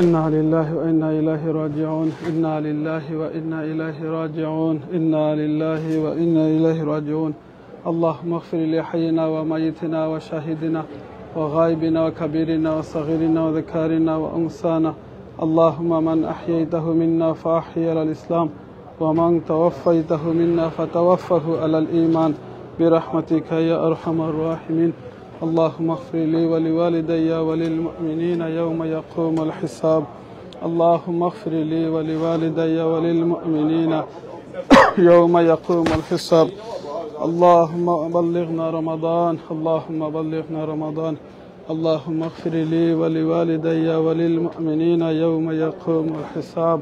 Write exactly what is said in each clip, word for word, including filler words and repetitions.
إنا لله وإنا إليه راجعون. إنا لله وإنا إليه راجعون. إنا لله وإنا إليه راجعون. اللهم اغفر لحينا وميتنا وشاهدنا وغائبنا وكبيرنا وصغيرنا وذكرنا وأنثانا. اللهم من أحييته منا فأحيه على الإسلام، ومن توفيته منا فتوفه على الإيمان برحمتك يا أرحم الراحمين. اللهم اغفر لي ولوالدي وللمؤمنين يوم يقوم الحساب. اللهم اغفر لي ولوالدي وللمؤمنين يوم يقوم الحساب. اللهم بلغنا رمضان. اللهم بلغنا رمضان. اللهم اغفر لي ولوالدي وللمؤمنين يوم يقوم الحساب.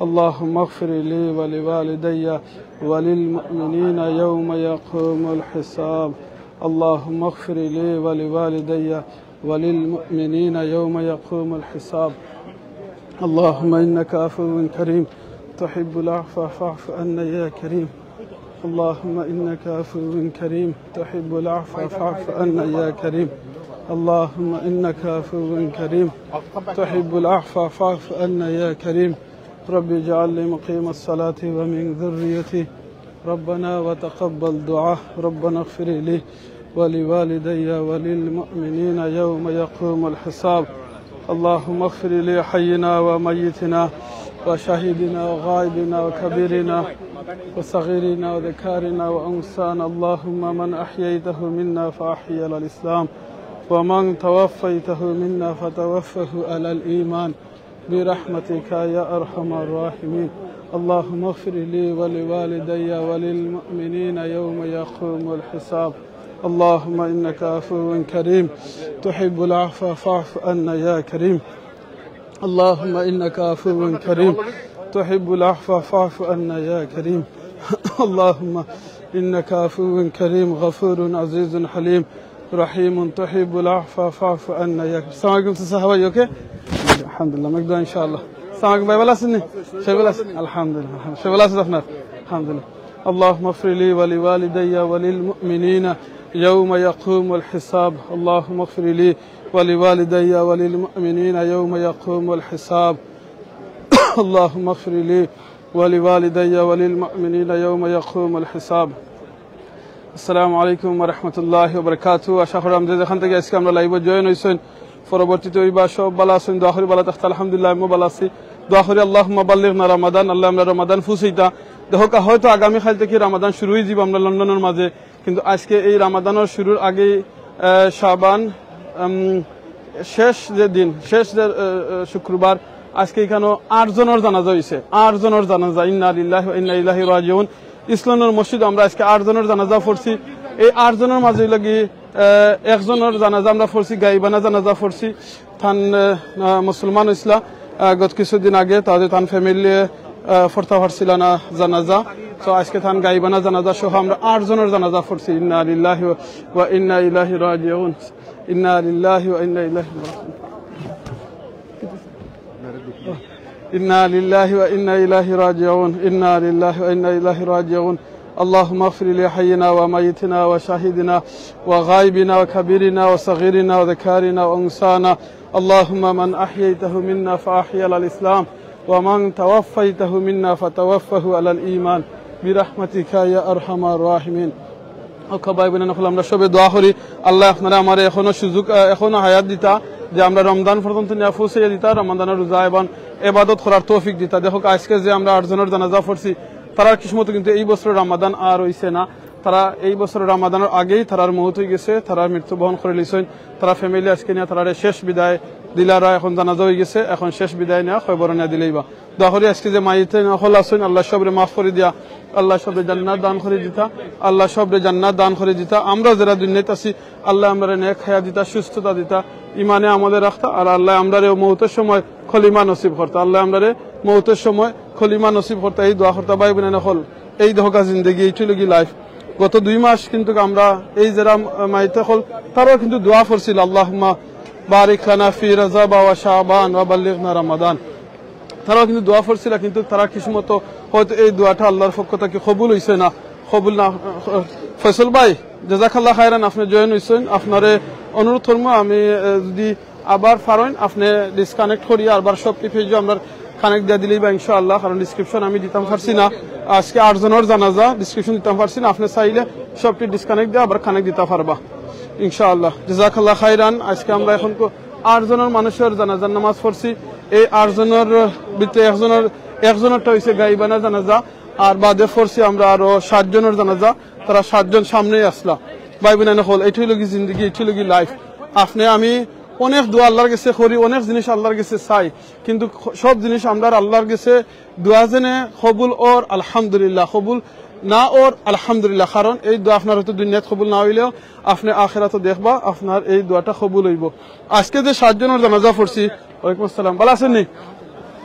اللهم اغفر لي ولوالدي وللمؤمنين يوم يقوم الحساب. اللهم اغفر لي ولوالدي وللمؤمنين يوم يقوم الحساب. اللهم إنك عفو كريم تحب العفو فاعف عنا يا كريم. اللهم إنك عفو كريم تحب العفو فاعف عنا يا كريم. اللهم إنك عفو كريم تحب العفو فاعف عنا يا كريم. رب اجعلني مقيم الصلاة ومن ذريتي. ربنا وتقبل دعاء. ربنا اغفر لي ولوالدي وللمؤمنين يوم يقوم الحساب. اللهم اغفر لحينا وميتنا وشهيدنا وغائبنا وكبيرنا وصغيرنا وذكرنا وأنثانا. اللهم من أحييته منا فأحيه على الإسلام، ومن توفيته منا فتوفه على الإيمان برحمتك يا أرحم الراحمين. اللهم اغفر لي ولوالدي وللمؤمنين يوم يقوم الحساب. اللهم إنك عفو كريم تحب العفو فاعف عنا يا كريم. اللهم إنك عفو كريم تحب العفو فاعف عنا يا كريم. اللهم إنك عفو كريم غفور عزيز حليم رحيم تحب العفو فاعف عنا يا كريم. السلام عليكم, চাচা, how are you? Okay? الحمد لله, অনেক দোয়া ইনশাআল্লাহ. السلام عليكم, ভাই ভালা আছইন নি? সবাই ভালা আছইন? আলহামদুলিল্লাহ, আলহামদুলিল্লাহ. সবাই ভালা আছইন তো আপনারা? আলহামদুলিল্লাহ. اللهم اغفر لي ولوالدي وللمؤمنين يوم يقوم الحساب. اللهم اغفر لي ولوالدي وللمؤمنين يوم يقوم الحساب. اللهم اغفر لي ولوالدي وللمؤمنين يوم يقوم الحساب. আসসালামু আলাইকুম ওয়া রাহমাতুল্লাহি ওয়া বারাকাতুহু। আশা করি আমরা যেখান থাকি আজকে আমরা live-ও join অইছইন, পরবর্তীতে অইবা সব ভালা আছইন, দোয়া করি ভালা থাকতা। আলহামদুলিল্লাহ, আমিও ভালা আছি। দোয়া করি আল্লাহুম্মা বাল্লিগনা রমাদান, আল্লাহ আমরা রমাদান ফুসাইতা। দেখো কা-, হয়তো আগামী কাইল থাকি রমাদান শুরু অইযিবো আমরা লন্ডনর মাঝে, কিন্তু আজকে এই রমাদানর শুরুর আগেই, আহ, শাবান, উম, শেষ যে দিন, শেষ যে, আহ, আহ, শুক্রবার, আজকে ইখানো আট জনর জানাজা অইছে, আট জনর জানাজা। ইন্না লিল্লাহি ওয়া ইন্না ইলাইহি রাজিউন। ইস্ট লন্ডন মসজিদো আমরা আজকে আট জনর জানাজা পড়ছি। এই আট জনর মাঝে লাগি, আহ, একজনর জানাজা আমরা পড়ছি, গাইবানা জানাজা পড়ছি। তান, আহ, মুসলমান অইছলা, আহ, গত কিছুদিন আগে, তাতে তান family, আহ, পড়তা পারছিলা না জানাজা। তো আজকে তান গাইবানা জানাজা সহ আমরা আট জনর জানাজা পড়ছি। ইন্না লিল্লাহি ওয়া, ওয়া ইন্না ইলাইহি রাজিউন। ইন্না লিল্লাহি ওয়া ইন্না ইলাইহি রাজিউন। إنا لله وإنا إليه راجعون. إنا لله وإنا إليه راجعون. اللهم اغفر لحينا وميتنا وشاهدنا وغائبنا وكبيرنا وصغيرنا وذكرنا وأنثانا. اللهم من أحييته منا فأحيه على الإسلام، ومن توفيته منا فتوفه على الإيمان برحمتك يا أرحم الراحمين. ওকে ভাই বোন অকল, আমরা সবে দোয়া করি, আল্লায় আপনারে আমারে এখনো সুযোগ, আহ, এখনো হায়াত দিতা, যে আমরা রমজান পর্যন্ত নিয়া পৌঁছাইয়া দিতা, রমাদানর রোজা এবং এবাদত করার তৌফিক দিতা। দেখো, আজকে যে আমরা আট জনর জানাজা পড়ছি, তারার কিসমতো কিন্তু এই বছর রমাদান আর অইছে না। তারা এই বছর রমাদানর আগেই তারার মউত অইগেছে, তারার মৃত্যু বরণ করিলিছইন। তারা family আজকে নিয়া তারারে শেষ বিদায় দিলারা, এখন জানাজা অইগেছে, এখন শেষ বিদায় নিয়া কবরো নিয়া দিলাইবা। দোয়া করি আজকে যে মাইত অকল আছইন, আল্লায় সবরে মাফ করি দিয়া, আল্লায় সবরে জান্নাত দান করি দিতা, আল্লায় সবরে জান্নাত দান করি দিতা। আমরা যেরা দুনিয়াত আছি, আল্লায় আমরারে নেক হায়াত দিতা, সুস্থতা দিতা, ইমানে আমলে রাখতা, আর আল্লায় আমরারে মউতর সময় কলিমা নসিব করতা, আল্লায় আমরারে মউতর সময় কলিমা নসিব করতা। এই দোয়া করতা ভাই বোন অকল। এই দেখো জিন্দেগি, এইটাউ লাগি life। গত দুই মাস কিন্তু আমরা এই যেরা মাইত অকল, তারাও কিন্তু দোয়া পড়ছিল, আল্লাহুম্মা বারিক লানা ফি রাজাবা ওয়া শাবান ওয়া বাল্লিগনা রমাদান। তারাও কিন্তু দোয়া পড়ছিলা, কিন্তু তারার কিসমতো হয়তো এই দোয়াটা আল্লাহর পক্ষ থাকি কবুল অইছে না, কবুল না। ফয়সল ভাই, জাযাকাল্লাহ খায়রান, আপনে join অইছইন, আপনারে অনুরোধ করমু, আমি, আহ, যদি আবার পারইন আপনে ডিসকানেক্ট করিয়া আবার সবটি পেজও আমরা কানেক্ট দিয়া দিলেই বা ইনশাআল্লাহ, কারণ ডিসক্রিপশন আমি দিতাম পারছি না। আজকে আটজনর জানাজা, ডিসক্রিপশন দিতাম পারছি না, আপনে চাইলে সবটি ডিসকানেক্ট দিয়া আবার কানেক্ট দিতা পারবা ইনশাআল্লাহ। জাযাকাল্লাহ খাইরান। আজকে আমরা এখন ক-, আটজনর মানুষর জানাজার নামাজ পড়ছি। এই আটজনর ভিতরে একজনর, একজনরটা অইছে গাইবানা জানাজা, আর বাদে পড়ছি আমরা আরো সাতজনর জানাজা। তারা সাতজন সামনেই আছলা। ভাই বোন অকল, এইটা অইলো গি জিন্দেগি, এইটা অইলো গি লাইফ। আপনে আমি অনেক দোয়া আল্লাহর গেছে করি, অনেক জিনিস আল্লাহর গেছে চাই, কিন্তু খ-, সব জিনিস আমরার আল্লাহর গেছে দোয়া যেনে কবুল অর আলহামদুলিল্লাহ, কবুল না অর আলহামদুলিল্লাহ, কারণ এই দোয়া আপনার হয়তো দুনিয়াত কবুল না অইলেও আপনে আখেরাতো দেখবা আপনার এই দোয়াটা কবুল অইবো। আজকে যে সাতজনর জানাজা পড়ছি, ওয়ালাইকুম আসসালাম, ভালা আছইন নি?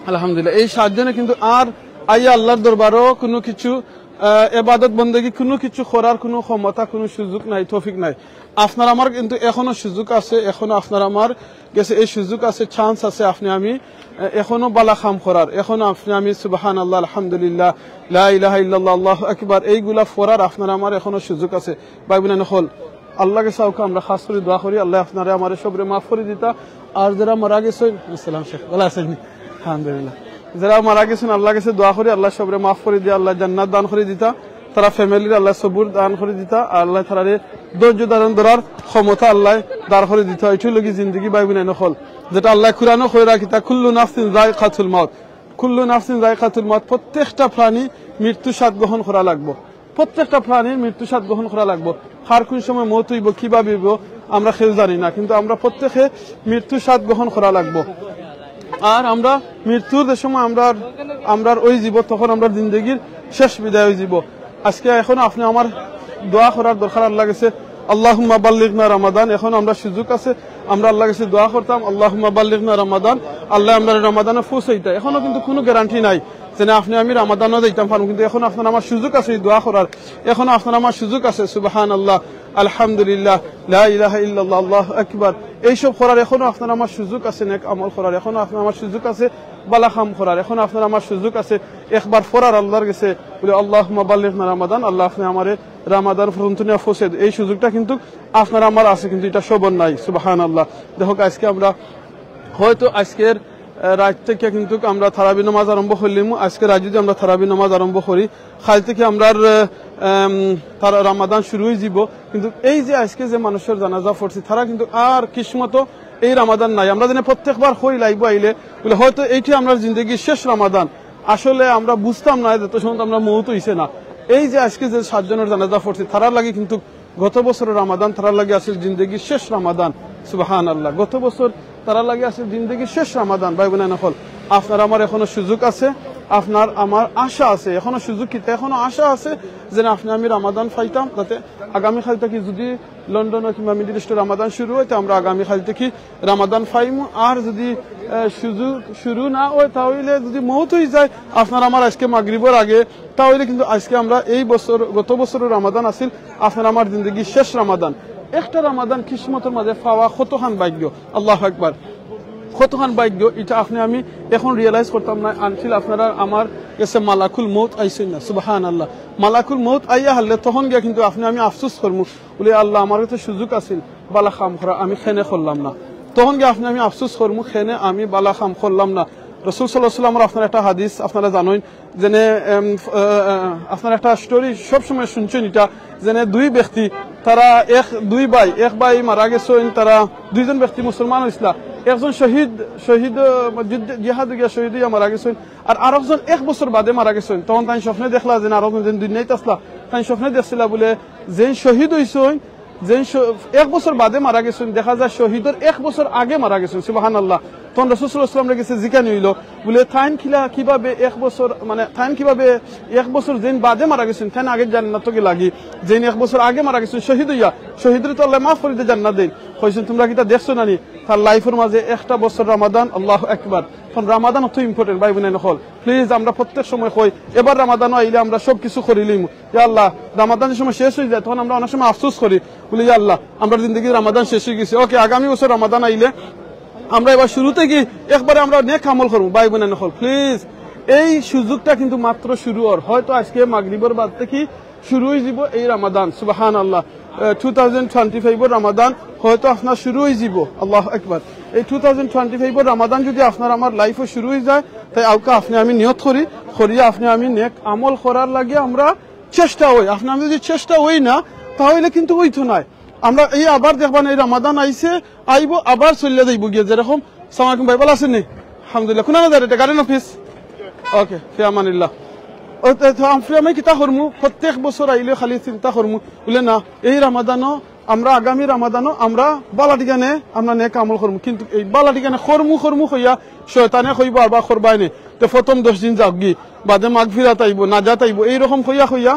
আলহামদুলিল্লাহ। এই সাতজনে কিন্তু আর আইয়া আল্লাহর দরবারো কুনু কিছু, আহ, এবাদত বন্দেগি কুনু কিছু করার কুনু ক্ষমতা, কুনু সুযোগ নাই, তৌফিক নাই। আপনার আমার কিন্তু এখনো সুযোগ আছে, এখনো আপনার আমার গেছে এই সুযোগ আছে, চান্স আছে, আপনে আমি, আহ, এখনো ভালা কাম করার, এখনো আপনে আমি সুবহানাল্লাহ, আলহামদুলিল্লাহ, লা ইলাহা ইল্লাল্লাহ, আল্লাহু আকবার, এইগুলা পড়ার আপনার আমার এখনো সুযোগ আছে। ভাই বোন অকল, আল্লাহর গেছে অউকা আমরা খাস করি দোয়া করি, আল্লায় আপনারে আমারে সবরে মাফ করি দিতা। আর যেরা মারা গেছইন, আসসালাম শেখ, ভালা আছইন নি? আলহামদুলিল্লাহ। যেরা মারা গেছইন, আল্লাহর গেছে দোয়া করি, আল্লায় সবরে মাফ করি দিয়া, আল্লায় জান্নাত দান করি দিতা, তারা ফ্যামিলির আল্লায় সবুর দান করি দিতা, আর আল্লায় তারারে ধৈর্য ধারণ করার ক্ষমতা আল্লায় দান করি দিতা। এইটা অইলো গি জিন্দেগি, ভাই বোন অকল, যেটা আল্লায় কুরআনো কইরা কিতা, "কুল্লু নাফসিন যায়িকাতুল মাউত।" কুল্লু নাফসিন যায়িকাতুল মাউত, প্রত্যেকটা প্রাণী মৃত্যু স্বাদ গ্রহণ করা লাগবো। প্রত্যেকটা প্রাণীর মৃত্যু স্বাদ গ্রহণ করা লাগবো। কার কুন সময় মউত অইবো, কিভাবে অইবো, আমরা কেউ জানি না, কিন্তু আমরা প্রত্যেকে মৃত্যু স্বাদ গ্রহণ করা লাগবো। আর আমরা মৃত্যুর যে সময় আমরার, আমরার অইযিবো, তখন আমরার জিন্দেগির শেষ বিদায় অইযিবো। আজকে এখন আপনে আমার দোয়া করার দরকার আল্লাহর গেছে, আল্লাহুম্মা বাল্লিগনা রমাদান। এখন আমরা সুযোগ আছে, আমরা আল্লাহর গেছে দোয়া করতাম, আল্লাহুম্মা বাল্লিগনা রমাদান, আল্লায় আমরারে রমাদানো পৌঁছাইতা। এখনো কিন্তু কুনু গ্যারান্টি নাই যে না আপনে আমি রমাদানো যাইতাম পারমু, কিন্তু এখন আপনার আমার সুযোগ আছে এই দোয়া করার, এখন আপনার আমার সুযোগ আছে। সুবহানাল্লাহ, আলহামদুলিল্লাহ, লা ইলাহা ইল্লাল্লাহ, আল্লাহু আকবার, এইসব করার এখনো আপনার আমার সুযোগ আছে, নেক আমল করার এখনো আপনার আমার সুযোগ আছে, ভালা কাম করার এখনো আপনার আমার সুযোগ আছে। একবার পড়ার আল্লাহর গেছে, বলে, "আল্লাহুম্মা বাল্লিগনা রমাদান", আল্লাহ আপনে আমারে রমাদান পর্যন্ত নিয়া পৌঁছে দেও। এই সুযোগটা কিন্তু আপনার আমার আছে, কিন্তু এটা সবর নাই। সুবহানাল্লাহ। দেখো, আজকে আমরা হয়তো আজকের, আহ, রাইত থাকি কিন্তু আমরা তারাবি নামাজ আরম্ভ করলিমু। আজকে রাইত যদি আমরা তারাবি নামাজ আরম্ভ করি, কাইল থাকি আমরার, আহ, উম, তারা-, রমাদান শুরু অইযিবো। কিন্তু এই যে আজকে যে মানুষর জানাজা পড়ছি, তারা কিন্তু আর কিসমতো এই রমাদান নাই। আমরা যেন প্রত্যেকবার কই লাইভো আইলে, বলে, "হয়তো এইটা আমরার জিন্দেগির শেষ রমাদান।" আসলে আমরা বুঝতাম না যত সময় আমরা মউত অইছে না। এই যে আজকে যে সাতজনর জানাজা পড়ছি, তারার লাগি কিন্তু গত বছরর রমাদান তারার লাগি আছিল জিন্দেগির শেষ রমাদান। সুবহানাল্লাহ, গত বছর তারার লাগি আছিল জিন্দেগির শেষ রমাদান। ভাই বোন অকল, আপনার আমার এখনো সুযোগ আছে, আপনার আমার আশা আছে, এখনো সুযোগ কিতা, এখনো আশা আছে যেন আপনে আমি রমাদান পাইতাম, যাতে আগামীকাইল থাকি যদি লন্ডনো কিংবা মিডল ইস্টো রমাদান শুরু অয়, তে আমরা আগামীকাইল থাকি রমাদান পাইমু। আর যদি, আহ, সুযোগ শুরু না অয়, তা অইলে যদি মউত অইযায়, আপনার আমার আজকে মাগরিবর আগে, তা অইলে কিন্তু আজকে আমরা এই বছর, গত বছরর রমাদান আছিল, আপনার আমার জিন্দেগির শেষ রমাদান। একটা রমাদান কিসমতর মাঝে পাওয়া কতখান ভাগ্য, আল্লাহু আকবার, কতখান ভাগ্য, এটা আপনে আমি এখন রিয়ালাইজ করতাম না until আপনার আমার গেছে মালাকুল মউত আইছইন না। সুবহানাল্লাহ, মালাকুল মউত আইয়া হারলে তখন গিয়া কিন্তু আপনে আমি আফসোস করমু, বলে, "আল্লাহ, আমার গেছে সুযোগ আছিল ভালা কাম করার, আমি কেনে করলাম না।" তখন গিয়া আপনে আমি আফসোস করমু, "কেনে আমি ভালা কাম করলাম না।" রাসূল সাল্লাল্লাহু আলাইহি ওয়াসাল্লামর আপনার একটা হাদিস আপনারা জানইন, যেনে, এম, আহ, আহ, আপনার একটা স্টোরি সবসময় শুনছইন এটা, যেনে দুই ব্যক্তি, তারা এক, দুই ভাই, এক ভাই মারা গেছইন, তারা দুইজন ব্যক্তি মুসলমান অইছলা, একজন শহীদ, শহীদ, আহ, যুদ্ধে, জিহাদে গিয়া শহীদ অইয়া মারা গেছইন, আর আরকজন এক বছর বাদে মারা গেছইন। তখন তাইন স্বপ্নে দেখলা যেন আরকজন যেন দুনিয়াত আছলা, তাইন স্বপ্নে দেখছিলা বলে যেন শহীদ অইছইন, যেন শ-, এক বছর বাদে মারা গেছইন, দেখা যায় শহীদর এক বছর আগে মারা গেছইন। সুবহানাল্লাহ। তখন রাসূল সাল্লাল্লাহু আলাইহি ওয়াসাল্লামর গেছে জিকানি অইলো, বলে, "তাইন কিলা, কিভাবে এক বছর, মানে, তাইন কিভাবে এক বছর যেন বাদে মারা গেছইন, তাইন আগে জান্নাতো গেলাগি, যেন এক বছর আগে মারা গেছইন শহীদ অইয়া, শহীদরে তো আল্লায় মাফ করি দে, জান্নাত দেইন।" কইছইন, "তুমরা কিতা দেখছো না নি তার লাইফর মাঝে একটা বছর রমাদান?" আল্লাহু আকবার। তখন রমাদান অত ইম্পর্টেন্ট, ভাই বোন অকল। প্লিজ, আমরা প্রত্যেক সময় কই, এবার রমাদানও আইলে আমরা সব কিছু করিলিমু। ইয়া আল্লাহ, রমাদানের সময় শেষ অইযায়, তখন আমরা অনেক সময় আফসোস করি, বলি, "ইয়া আল্লাহ, আমরার জিন্দেগির রমাদান শেষ অইগেছে। ওকে, আগামী বছর রমাদান আইলে আমরা এবার শুরু থাকি একবারে আমরা নেক আমল করমু।" ভাই বোন অকল, প্লিজ, এই সুযোগটা কিন্তু মাত্র শুরু অর। হয়তো আজকে মাগরিবর বাদ থাকি শুরু অইযিবো এই রমাদান। সুবহানাল্লাহ। আহ, টু থাউজেন্ড টোয়েন্টি ফাইভর রমাদান হয়তো আপনার শুরু অইযিবো। আল্লাহু আকবার। এই টু থাউজেন্ড টোয়েন্টি ফাইভর রামাদান যদি আপনার আমার লাইফও শুরু অই যায়, তাই আউকা আপনে আমি নিয়ত করি, করিয়া আপনে আমি নেক আমল করার লাগি আমরা চেষ্টা অই। আপনে আমি যদি চেষ্টা অই না, তাহলে কিন্তু অইতো নায়। আমরা এই আবার দেখবা না, এই রামাদান আইছে, আইবো, আবার চলিয়া যাইবো গিয়া। যেরকম, সালাম আলাইকুম ভাই, ভালা আছইন নি? আলহামদুলিল্লাহ। কুনানো যাইরা ইটা? Garden office? ওকে, ফি আমানিল্লাহ। ও, তে, তো আমি, আমি কিতা করমু? প্রত্যেক বছর আইলে খালি চিন্তা করমু। বুলে না, এই রামাদানও আমরা, আগামী রামাদানও আমরা বালা ঠিকানে আমরা নেক আমল করমু। কিন্তু এই বালা ঠিকানে করমু, করমু কইয়া শয়তানে কইবো আর বা করবায় নে। তে প্রথম দশ দিন যাউকগি, বাদে মাগফিরাত আইবো, নাজাত আইবো, এইরকম কইয়া কইয়া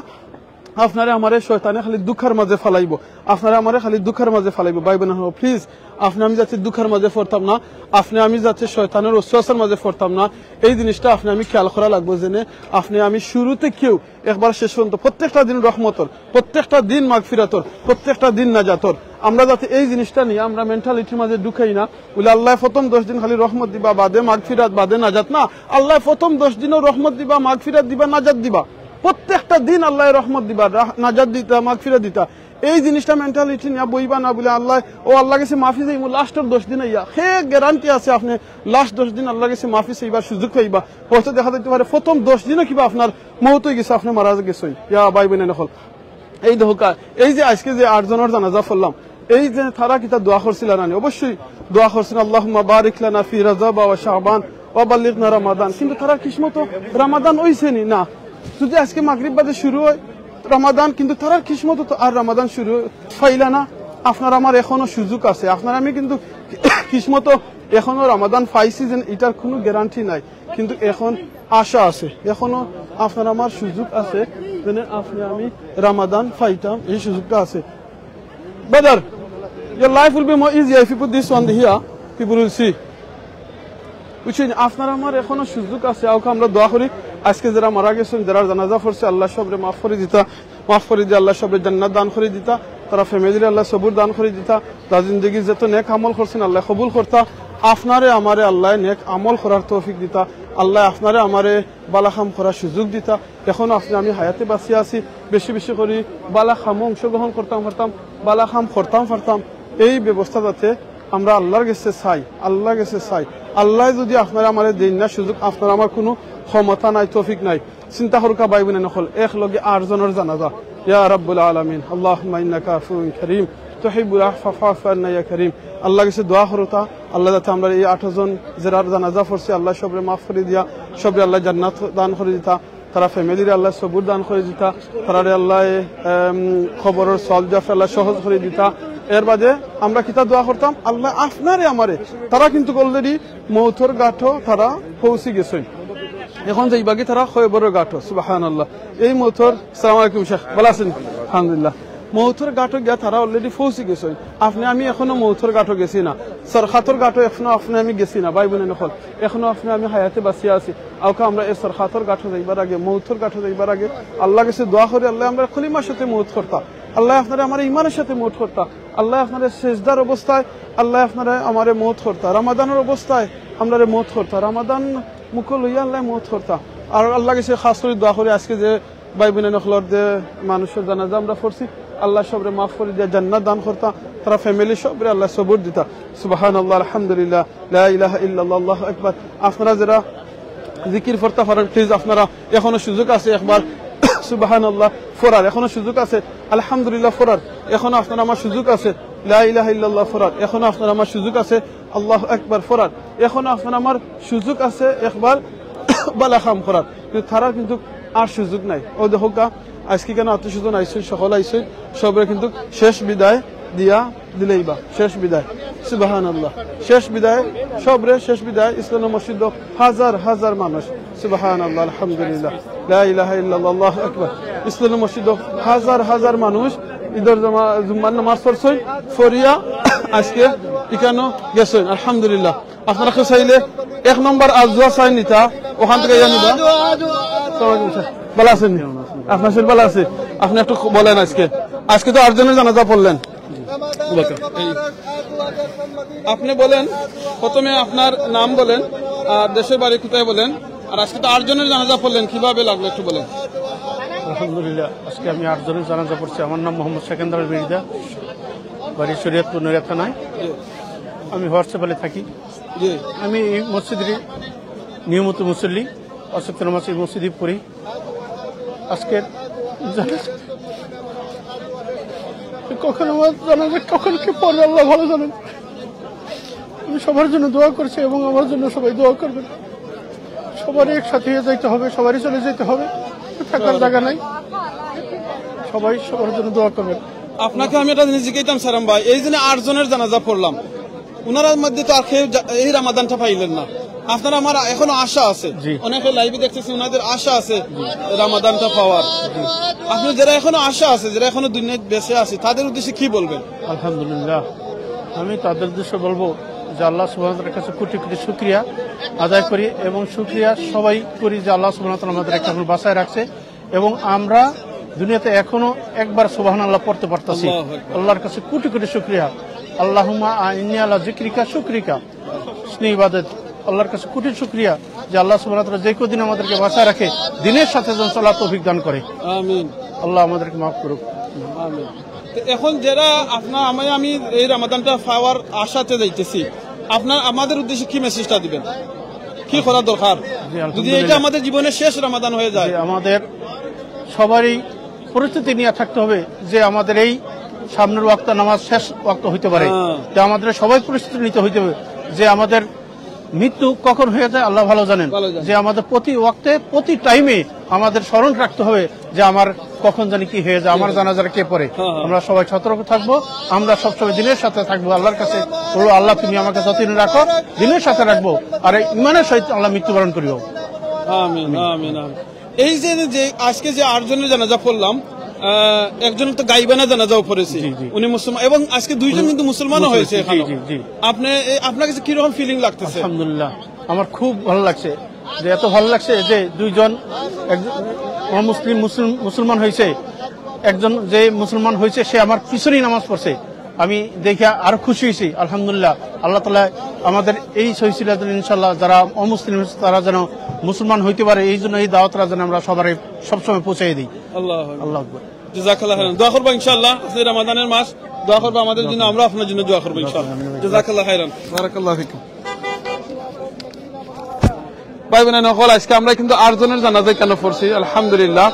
আপনারে আমারে শয়তানে খালি দুঃখর মাঝে ফালাইবো, আপনারে আমারে খালি দুঃখর মাঝে ফালাইবো। ভাই বোন, প্লিজ, আপনে আমি যাতে দুঃখর মাঝে পড়তাম না, আপনে আমি যাতে শয়তানের ওয়াসওয়াসার মাঝে পড়তাম না, এই জিনিসটা আপনে আমি খেয়াল করা লাগবো। যেনে আপনে আমি শুরু থাকিউ একবার শেষ পর্যন্ত প্রত্যেকটা দিন রহমতর, প্রত্যেকটা দিন মাগফিরাতর, প্রত্যেকটা দিন নাজাতর। আমরা যাতে এই জিনিসটা নিয়া আমরা মেন্টালিটির মাঝে ঢুকাই না, বুলে আল্লায় প্রথম দশ দিন খালি রহমত দিবা, বাদে মাগফিরাত, বাদে নাজাত না। আল্লায় প্রথম দশ দিনও রহমত দিবা, মাগফিরাত দিবা, নাজাত দিবা। প্রত্যেকটা দিন আল্লায় রহমত দিবা, রাহ-, নাজাত দিতা, মাগফিরাত দিতা। এই জিনিসটা মেন্টালিটি নিয়া বইবা না বুলে আল্লায়, ও আল্লার গেছে মাফি চাইমু লাস্টর দশ দিন আইয়া। হে গ্যারান্টি আছে আপনে লাস্ট দশ দিন আল্লার গেছে মাফি চাইবার সুযোগ পাইবা। হয়তো দেখা যাইতে পারে প্রথম দশ দিনও কিবা আপনার মউত অই গেছে, আপনে মারা গেছইন। ইয়া ভাই বোন অকল, এই দেখউক্কা, এই যে আজকে যে আটজনর জানাজা পড়লাম, এই যে তারা কিতা দোয়া করছিলা না নি? অবশ্যই দোয়া করছইন, "আল্লাহুম্মা বারিক লানা ফি রাজাব ওয়া শাবান ওয়া বাল্লিগনা রামাদান।" কিন্তু তারার কিসমতো রামাদান অইছে নি? না। যদি আজকে মাগরিব বাদে শুরু অয় রামাদান, কিন্তু তারার কিসমতো তো আর রামাদান শুরু পাইলা না। আপনার আমার এখনো সুযোগ আছে, আপনার আমি কিন্তু কিসমতো এখনো রামাদান পাইছি যে ইটার কুনু গ্যারান্টি নাই। কিন্তু এখন আশা আছে, এখনো আপনার আমার সুযোগ আছে, যেনে আপনে আমি রামাদান পাইতাম, এই সুযোগটা আছে। Brother, your life will be more easier if you put this one here, people will see. বুঝছইন? আপনার আমার এখনো সুযোগ আছে, আউকা আমরা দোয়া করি। আজকে যেরা মারা গেছইন, যেরার জানাজা পড়ছে, আল্লায় সবরে মাফ করি দিতা, মাফ করি দিয়া আল্লায় সবরে জান্নাত দান করি দিতা, তারা ফ্যামিলিরে আল্লায় সবুর দান করি দিতা, তারা জিন্দেগির যত নেক আমল করছইন আল্লায় কবুল করতা। আপনারে আমারে আল্লায় নেক আমল করার তৌফিক দিতা, আল্লায় আপনারে আমারে বালা কাম করার সুযোগ দিতা। এখনো আপনে আমি হায়াতে বাঁচিয়া আছি, বেশি বেশি করি বালা কামো অংশগ্রহণ করতাম পারতাম, বালা কাম করতাম পারতাম, এই ব্যবস্থা যাতে আমরা আল্লার গেছে চাই, আল্লার গেছে চাই। আল্লায় যদি আপনারে আমারে দেইন না সুযোগ, আপনার আমার কুনু ক্ষমতা নাই, তৌফিক নাই। চিন্তা করউক্কা ভাই বোন অকল, এক লগে আটজনর জানাজা। ইয়া রাব্বুল আলামিন, আল্লাহুম্মা ইন্নাকা আফুউন কারীম, তুহিব্বুল আফওয়া ফা'ফু আন্না ইয়া কারীম। আল্লার গেছে দোয়া করউক্কা, আল্লায় যাতে আমরার এই আটজন যেরার জানাজা পড়ছে, আল্লায় সবরে মাফ করি দিয়া, সবরে আল্লায় জান্নাত দান করি দিতা, তারা ফ্যামিলিরে আল্লায় সবুর দান করি দিতা, তারারে আল্লায়, এম, কবরর সওয়াব জওয়াব আল্লায় সহজ করি দিতা। এর বাদে আমরা কিতা দোয়া করতাম? আল্লায় আপনারে আমারে, তারা কিন্তু already মউতর ঘাটো তারা পৌঁছি গেছইন। এখন যাইবাগি তারা কবরর ঘাটো। সুবহানাল্লাহ। এই মউতর, সালাম আলাইকুম শেখ, ভালা আছইন? আলহামদুলিল্লাহ। মউতর ঘাটো গিয়া তারা already পৌঁছি গেছইন। আপনে আমি এখনো মউতর ঘাটো গেছি না, সরখাতর ঘাটো এখনো আপনে আমি গেছি না। ভাই বোন অকল, এখনো আপনে আমি হায়াতে বাঁচিয়া আছি। আউকা আমরা এই সরখাতর ঘাটো যাইবার আগে, মউতর ঘাটো যাইবার আগে আল্লার গেছে দোয়া করি, আল্লায় আমরারে কলিমার সাথে মউত করতা, আল্লায় আপনারে আমারে ইমানর সাথে মউত করতা, আল্লায় আপনারে সেজদার অবস্থায়, আল্লায় আপনারে আমারে মউত করতা, রামাদানর অবস্থায় আমরারে মউত করতা, রামাদান মুখো লইয়া আল্লায় মউত করতা। আর আল্লার গেছে খাস করি দোয়া করি, আজকে যে ভাই বোন অকলর যে মানুষর জানাজা আমরা পড়ছি, আল্লায় সবরে মাফ করি দিয়া জান্নাত দান করতা, তারা ফ্যামিলি সবরে আল্লায় সবুর দিতা। সুবহানাল্লাহ, আলহামদুলিল্লাহ, লা ইলাহা ইল্লাল্লাহ, আল্লাহু আকবার। আপনারা যেরা জিকির পড়তা পারইন, প্লিজ, আপনারা এখনো সুযোগ আছে একবার সুবহানাল্লাহ পড়ার, এখনো সুযোগ আছে, আলহামদুলিল্লাহ পড়ার, এখনো আপনার আমার সুযোগ আছে, লা ইলাহা ইল্লাল্লাহ পড়ার, এখনো আপনার আমার সুযোগ আছে, আল্লাহু আকবার পড়ার, এখনো আপনার আমার সুযোগ আছে একবার বালা কাম করার। কিন্তু তারার কিন্তু আর সুযোগ নাই। ও দেখউক্কা, আজকে কেনে আত্মীয় স্বজন আইছইন, সকল আইছইন, সবরে কিন্তু শেষ বিদায় দিয়া দিলাইবা, শেষ বিদায়। সুবহানাল্লাহ। শেষ বিদায়, সবরে শেষ বিদায়। ইসলামী মসজিদো হাজার হাজার মানুষ। সুবহানাল্লাহ, আলহামদুলিল্লাহ, লা ইলাহা ইল্লাল্লাহ, আল্লাহু আকবার। ইসলামী মসজিদো হাজার হাজার মানুষ ইদর জমা-, জুম্মার নামাজ পড়ছইন, পড়িয়া আজকে ইকানো গেছইন, আলহামদুলিল্লাহ। আপনারা কেউ চাইলে এক নম্বর আজওয়া চাই নিতা, ওখান থেকে ইয়া নিবা। আসসালামু আলাইকুম স্যার, ভালা আছইন নি? আপনার শরীর ভালা আছে? আপনে একটু বলেন আজকে, আজকে তো আটজনর জানাজা পড়লেন। এই, আপনে বলেন, প্রথমে আপনার নাম বলেন, আর দেশের বাড়ি কোথায় বলেন, আর আজকে তো আটজনর জানাজা পড়লেন, কিভাবে লাগলো একটু বলেন। আলহামদুলিল্লাহ, আজকে আমি আটজনর জানাজা পড়ছি। আমার নাম মোহাম্মদ সেকেন্দার মির্জা, বাড়ি শরীয়তপুর নৈরা থানায়। আমি হোয়াটসঅ্যাপে থাকি। জি। আমি এই মসজিদের নিয়মিত মুসল্লি, পাঁচ ওয়াক্ত নামাজ এই মসজিদে পড়ি। আজকে জানাজা, কখন আমার জানাজা, কখন কি পড়বে, আল্লাহ ভালো জানেন। আমি সবার জন্য দোয়া করছি এবং আমার জন্য সবাই দোয়া করবেন। সবারই একসাথে হয়ে যাইতে হবে, সবারই চলে যেতে হবে, থাকার জায়গা নাই। সবাই সবার জন্য দোয়া করবেন। আপনাকে আমি একটা জিনিস জিজ্ঞাসা করতাম, সালাম ভাই, এই যে আটজনের জানাজা পড়লাম, ওনারার মধ্যে তো আর কেউ জা-, এই রামাদানটা পাইলেন না। আপনারা, আমার এখনো আশা আছে, জি। অনেকে লাইভে দেখতেছি, ওনাদের আশা আছে রামাদানটা পাওয়ার। আপনি যারা এখনো আশা আছে, যারা এখনো দুনিয়ায় বেঁচে আছে, তাদের উদ্দেশ্যে কি বলবেন? আলহামদুলিল্লাহ, আমি তাদের উদ্দেশ্যে বলবো যে আল্লাহ সুবহানাহু ওয়া তাআলার কাছে কোটি কোটি শুকরিয়া আদায় করি এবং শুকরিয়া সবাই করি যে আল্লাহ সুবহানাহু ওয়া তাআলা আমাদের এখন বাঁচায় রাখছে এবং আমরা দুনিয়াতে এখনো একবার সুবহানাল্লাহ পড়তে পারতাছি। আল্লাহু আকবার। আল্লাহর কাছে কোটি কোটি শুকরিয়া। আল্লাহুম্মা আইন্নি আলা জিকরিকা শুকরিকা, হুসনি ইবাদত। আল্লাহর কাছে কোটি শুকরিয়া যে আল্লাহ সুবহানাহু ওয়া তাআলা যে কদিন আমাদেরকে বাঁচায় রাখে, দিনের সাথে যেন চলার তৌফিক দান করে। আমিন। আল্লাহ আমাদেরকে মাফ করুক। আমিন। তো এখন যারা আপনার, আমি, আমি এই রামাদানটা পাওয়ার আশাতে যাইতেছি, আপনার আমাদের উদ্দেশ্যে কি মেসেজটা দিবেন, কি করা দরকার, জি, যদি আলহামদুলিল্লাহ। এটা আমাদের জীবনের শেষ রামাদান হয়ে যায়? জি, আমাদের সবারই প্রস্তুতি নিয়ে থাকতে হবে যে আমাদের এই সামনের ওয়াক্ত নামাজ শেষ ওয়াক্ত হইতে পারে। হ্যাঁ। তো আমাদের সবাই প্রস্তুতি নিতে হইতে হবে যে আমাদের মৃত্যু কখন হয়ে যায় আল্লাহ ভালো জানেন। ভালো জানেন। যে আমাদের প্রতি ওয়াক্তে, প্রতি টাইমে আমাদের স্মরণ রাখতে হবে যে আমার কখন জানি কি হয়ে যায়, আমার জানাজার কে পড়ে। হ্যাঁ, হ্যাঁ। আমরা সবাই সতর্ক থাকবো, আমরা সবসময় দিনের সাথে থাকবো। আল্লাহর কাছে বলবো, "আল্লাহ, তুমি আমাকে যতদিন রাখো, দিনের সাথে রাখবো, আর এই ইমানের সহিত আল্লাহ মৃত্যুবরণ করিও।" আমিন, আমিন, আমিন। এই যে, যে আজকে যে আটজনের জানাজা পড়লাম, আহ, একজন তো গাইবানা জানাজাও পড়েছে, জি, জি। উনি মুসলমান, এবং আজকে দুইজন কিন্তু মুসলমানও মুসলমান, হয়েছে জি, এখানে। জি, জি। আপনি, এই, আপনার কাছে কিরকম ফিলিং লাগতেছে? আলহামদুলিল্লাহ, আমার খুব ভালো লাগছে, যে এত ভালো লাগছে যে দুইজন, একজন অমুসলিম মুসলিম মুসলমান হয়েছে, একজন যে মুসলমান হয়েছে সে আমার পিছনেই নামাজ পড়ছে। আমি দেখে আরো খুশি হয়েছি। আলহামদুলিল্লাহ, আল্লাহ তাআলা আমাদের এই সহিসিলা ইনশাআল্লাহ যারা অমুসলিম আছে তারা যেন মুসলমান হইতে পারে, এই জন্য এই দাওয়াতটা যেন আমরা সবাই সবসময় পৌঁছাই দিই। আল্লাহু আকবার। আল্লাহু আকবার। জাযাকাল্লাহ খাইরান। দোয়া করবা ইনশাআল্লাহ, আজকে রমাদানের মাস, দোয়া করবা আমাদের জন্য, আমরা আপনার জন্য দোয়া করবো ইনশাআল্লাহ। জাযাকাল্লাহ খাইরান। বারাকাল্লাহু ফিকুম। ভাই বোন সকল, আজকে আমরা কিন্তু আটজনের জানাজা এখানে পড়ছি, আলহামদুলিল্লাহ।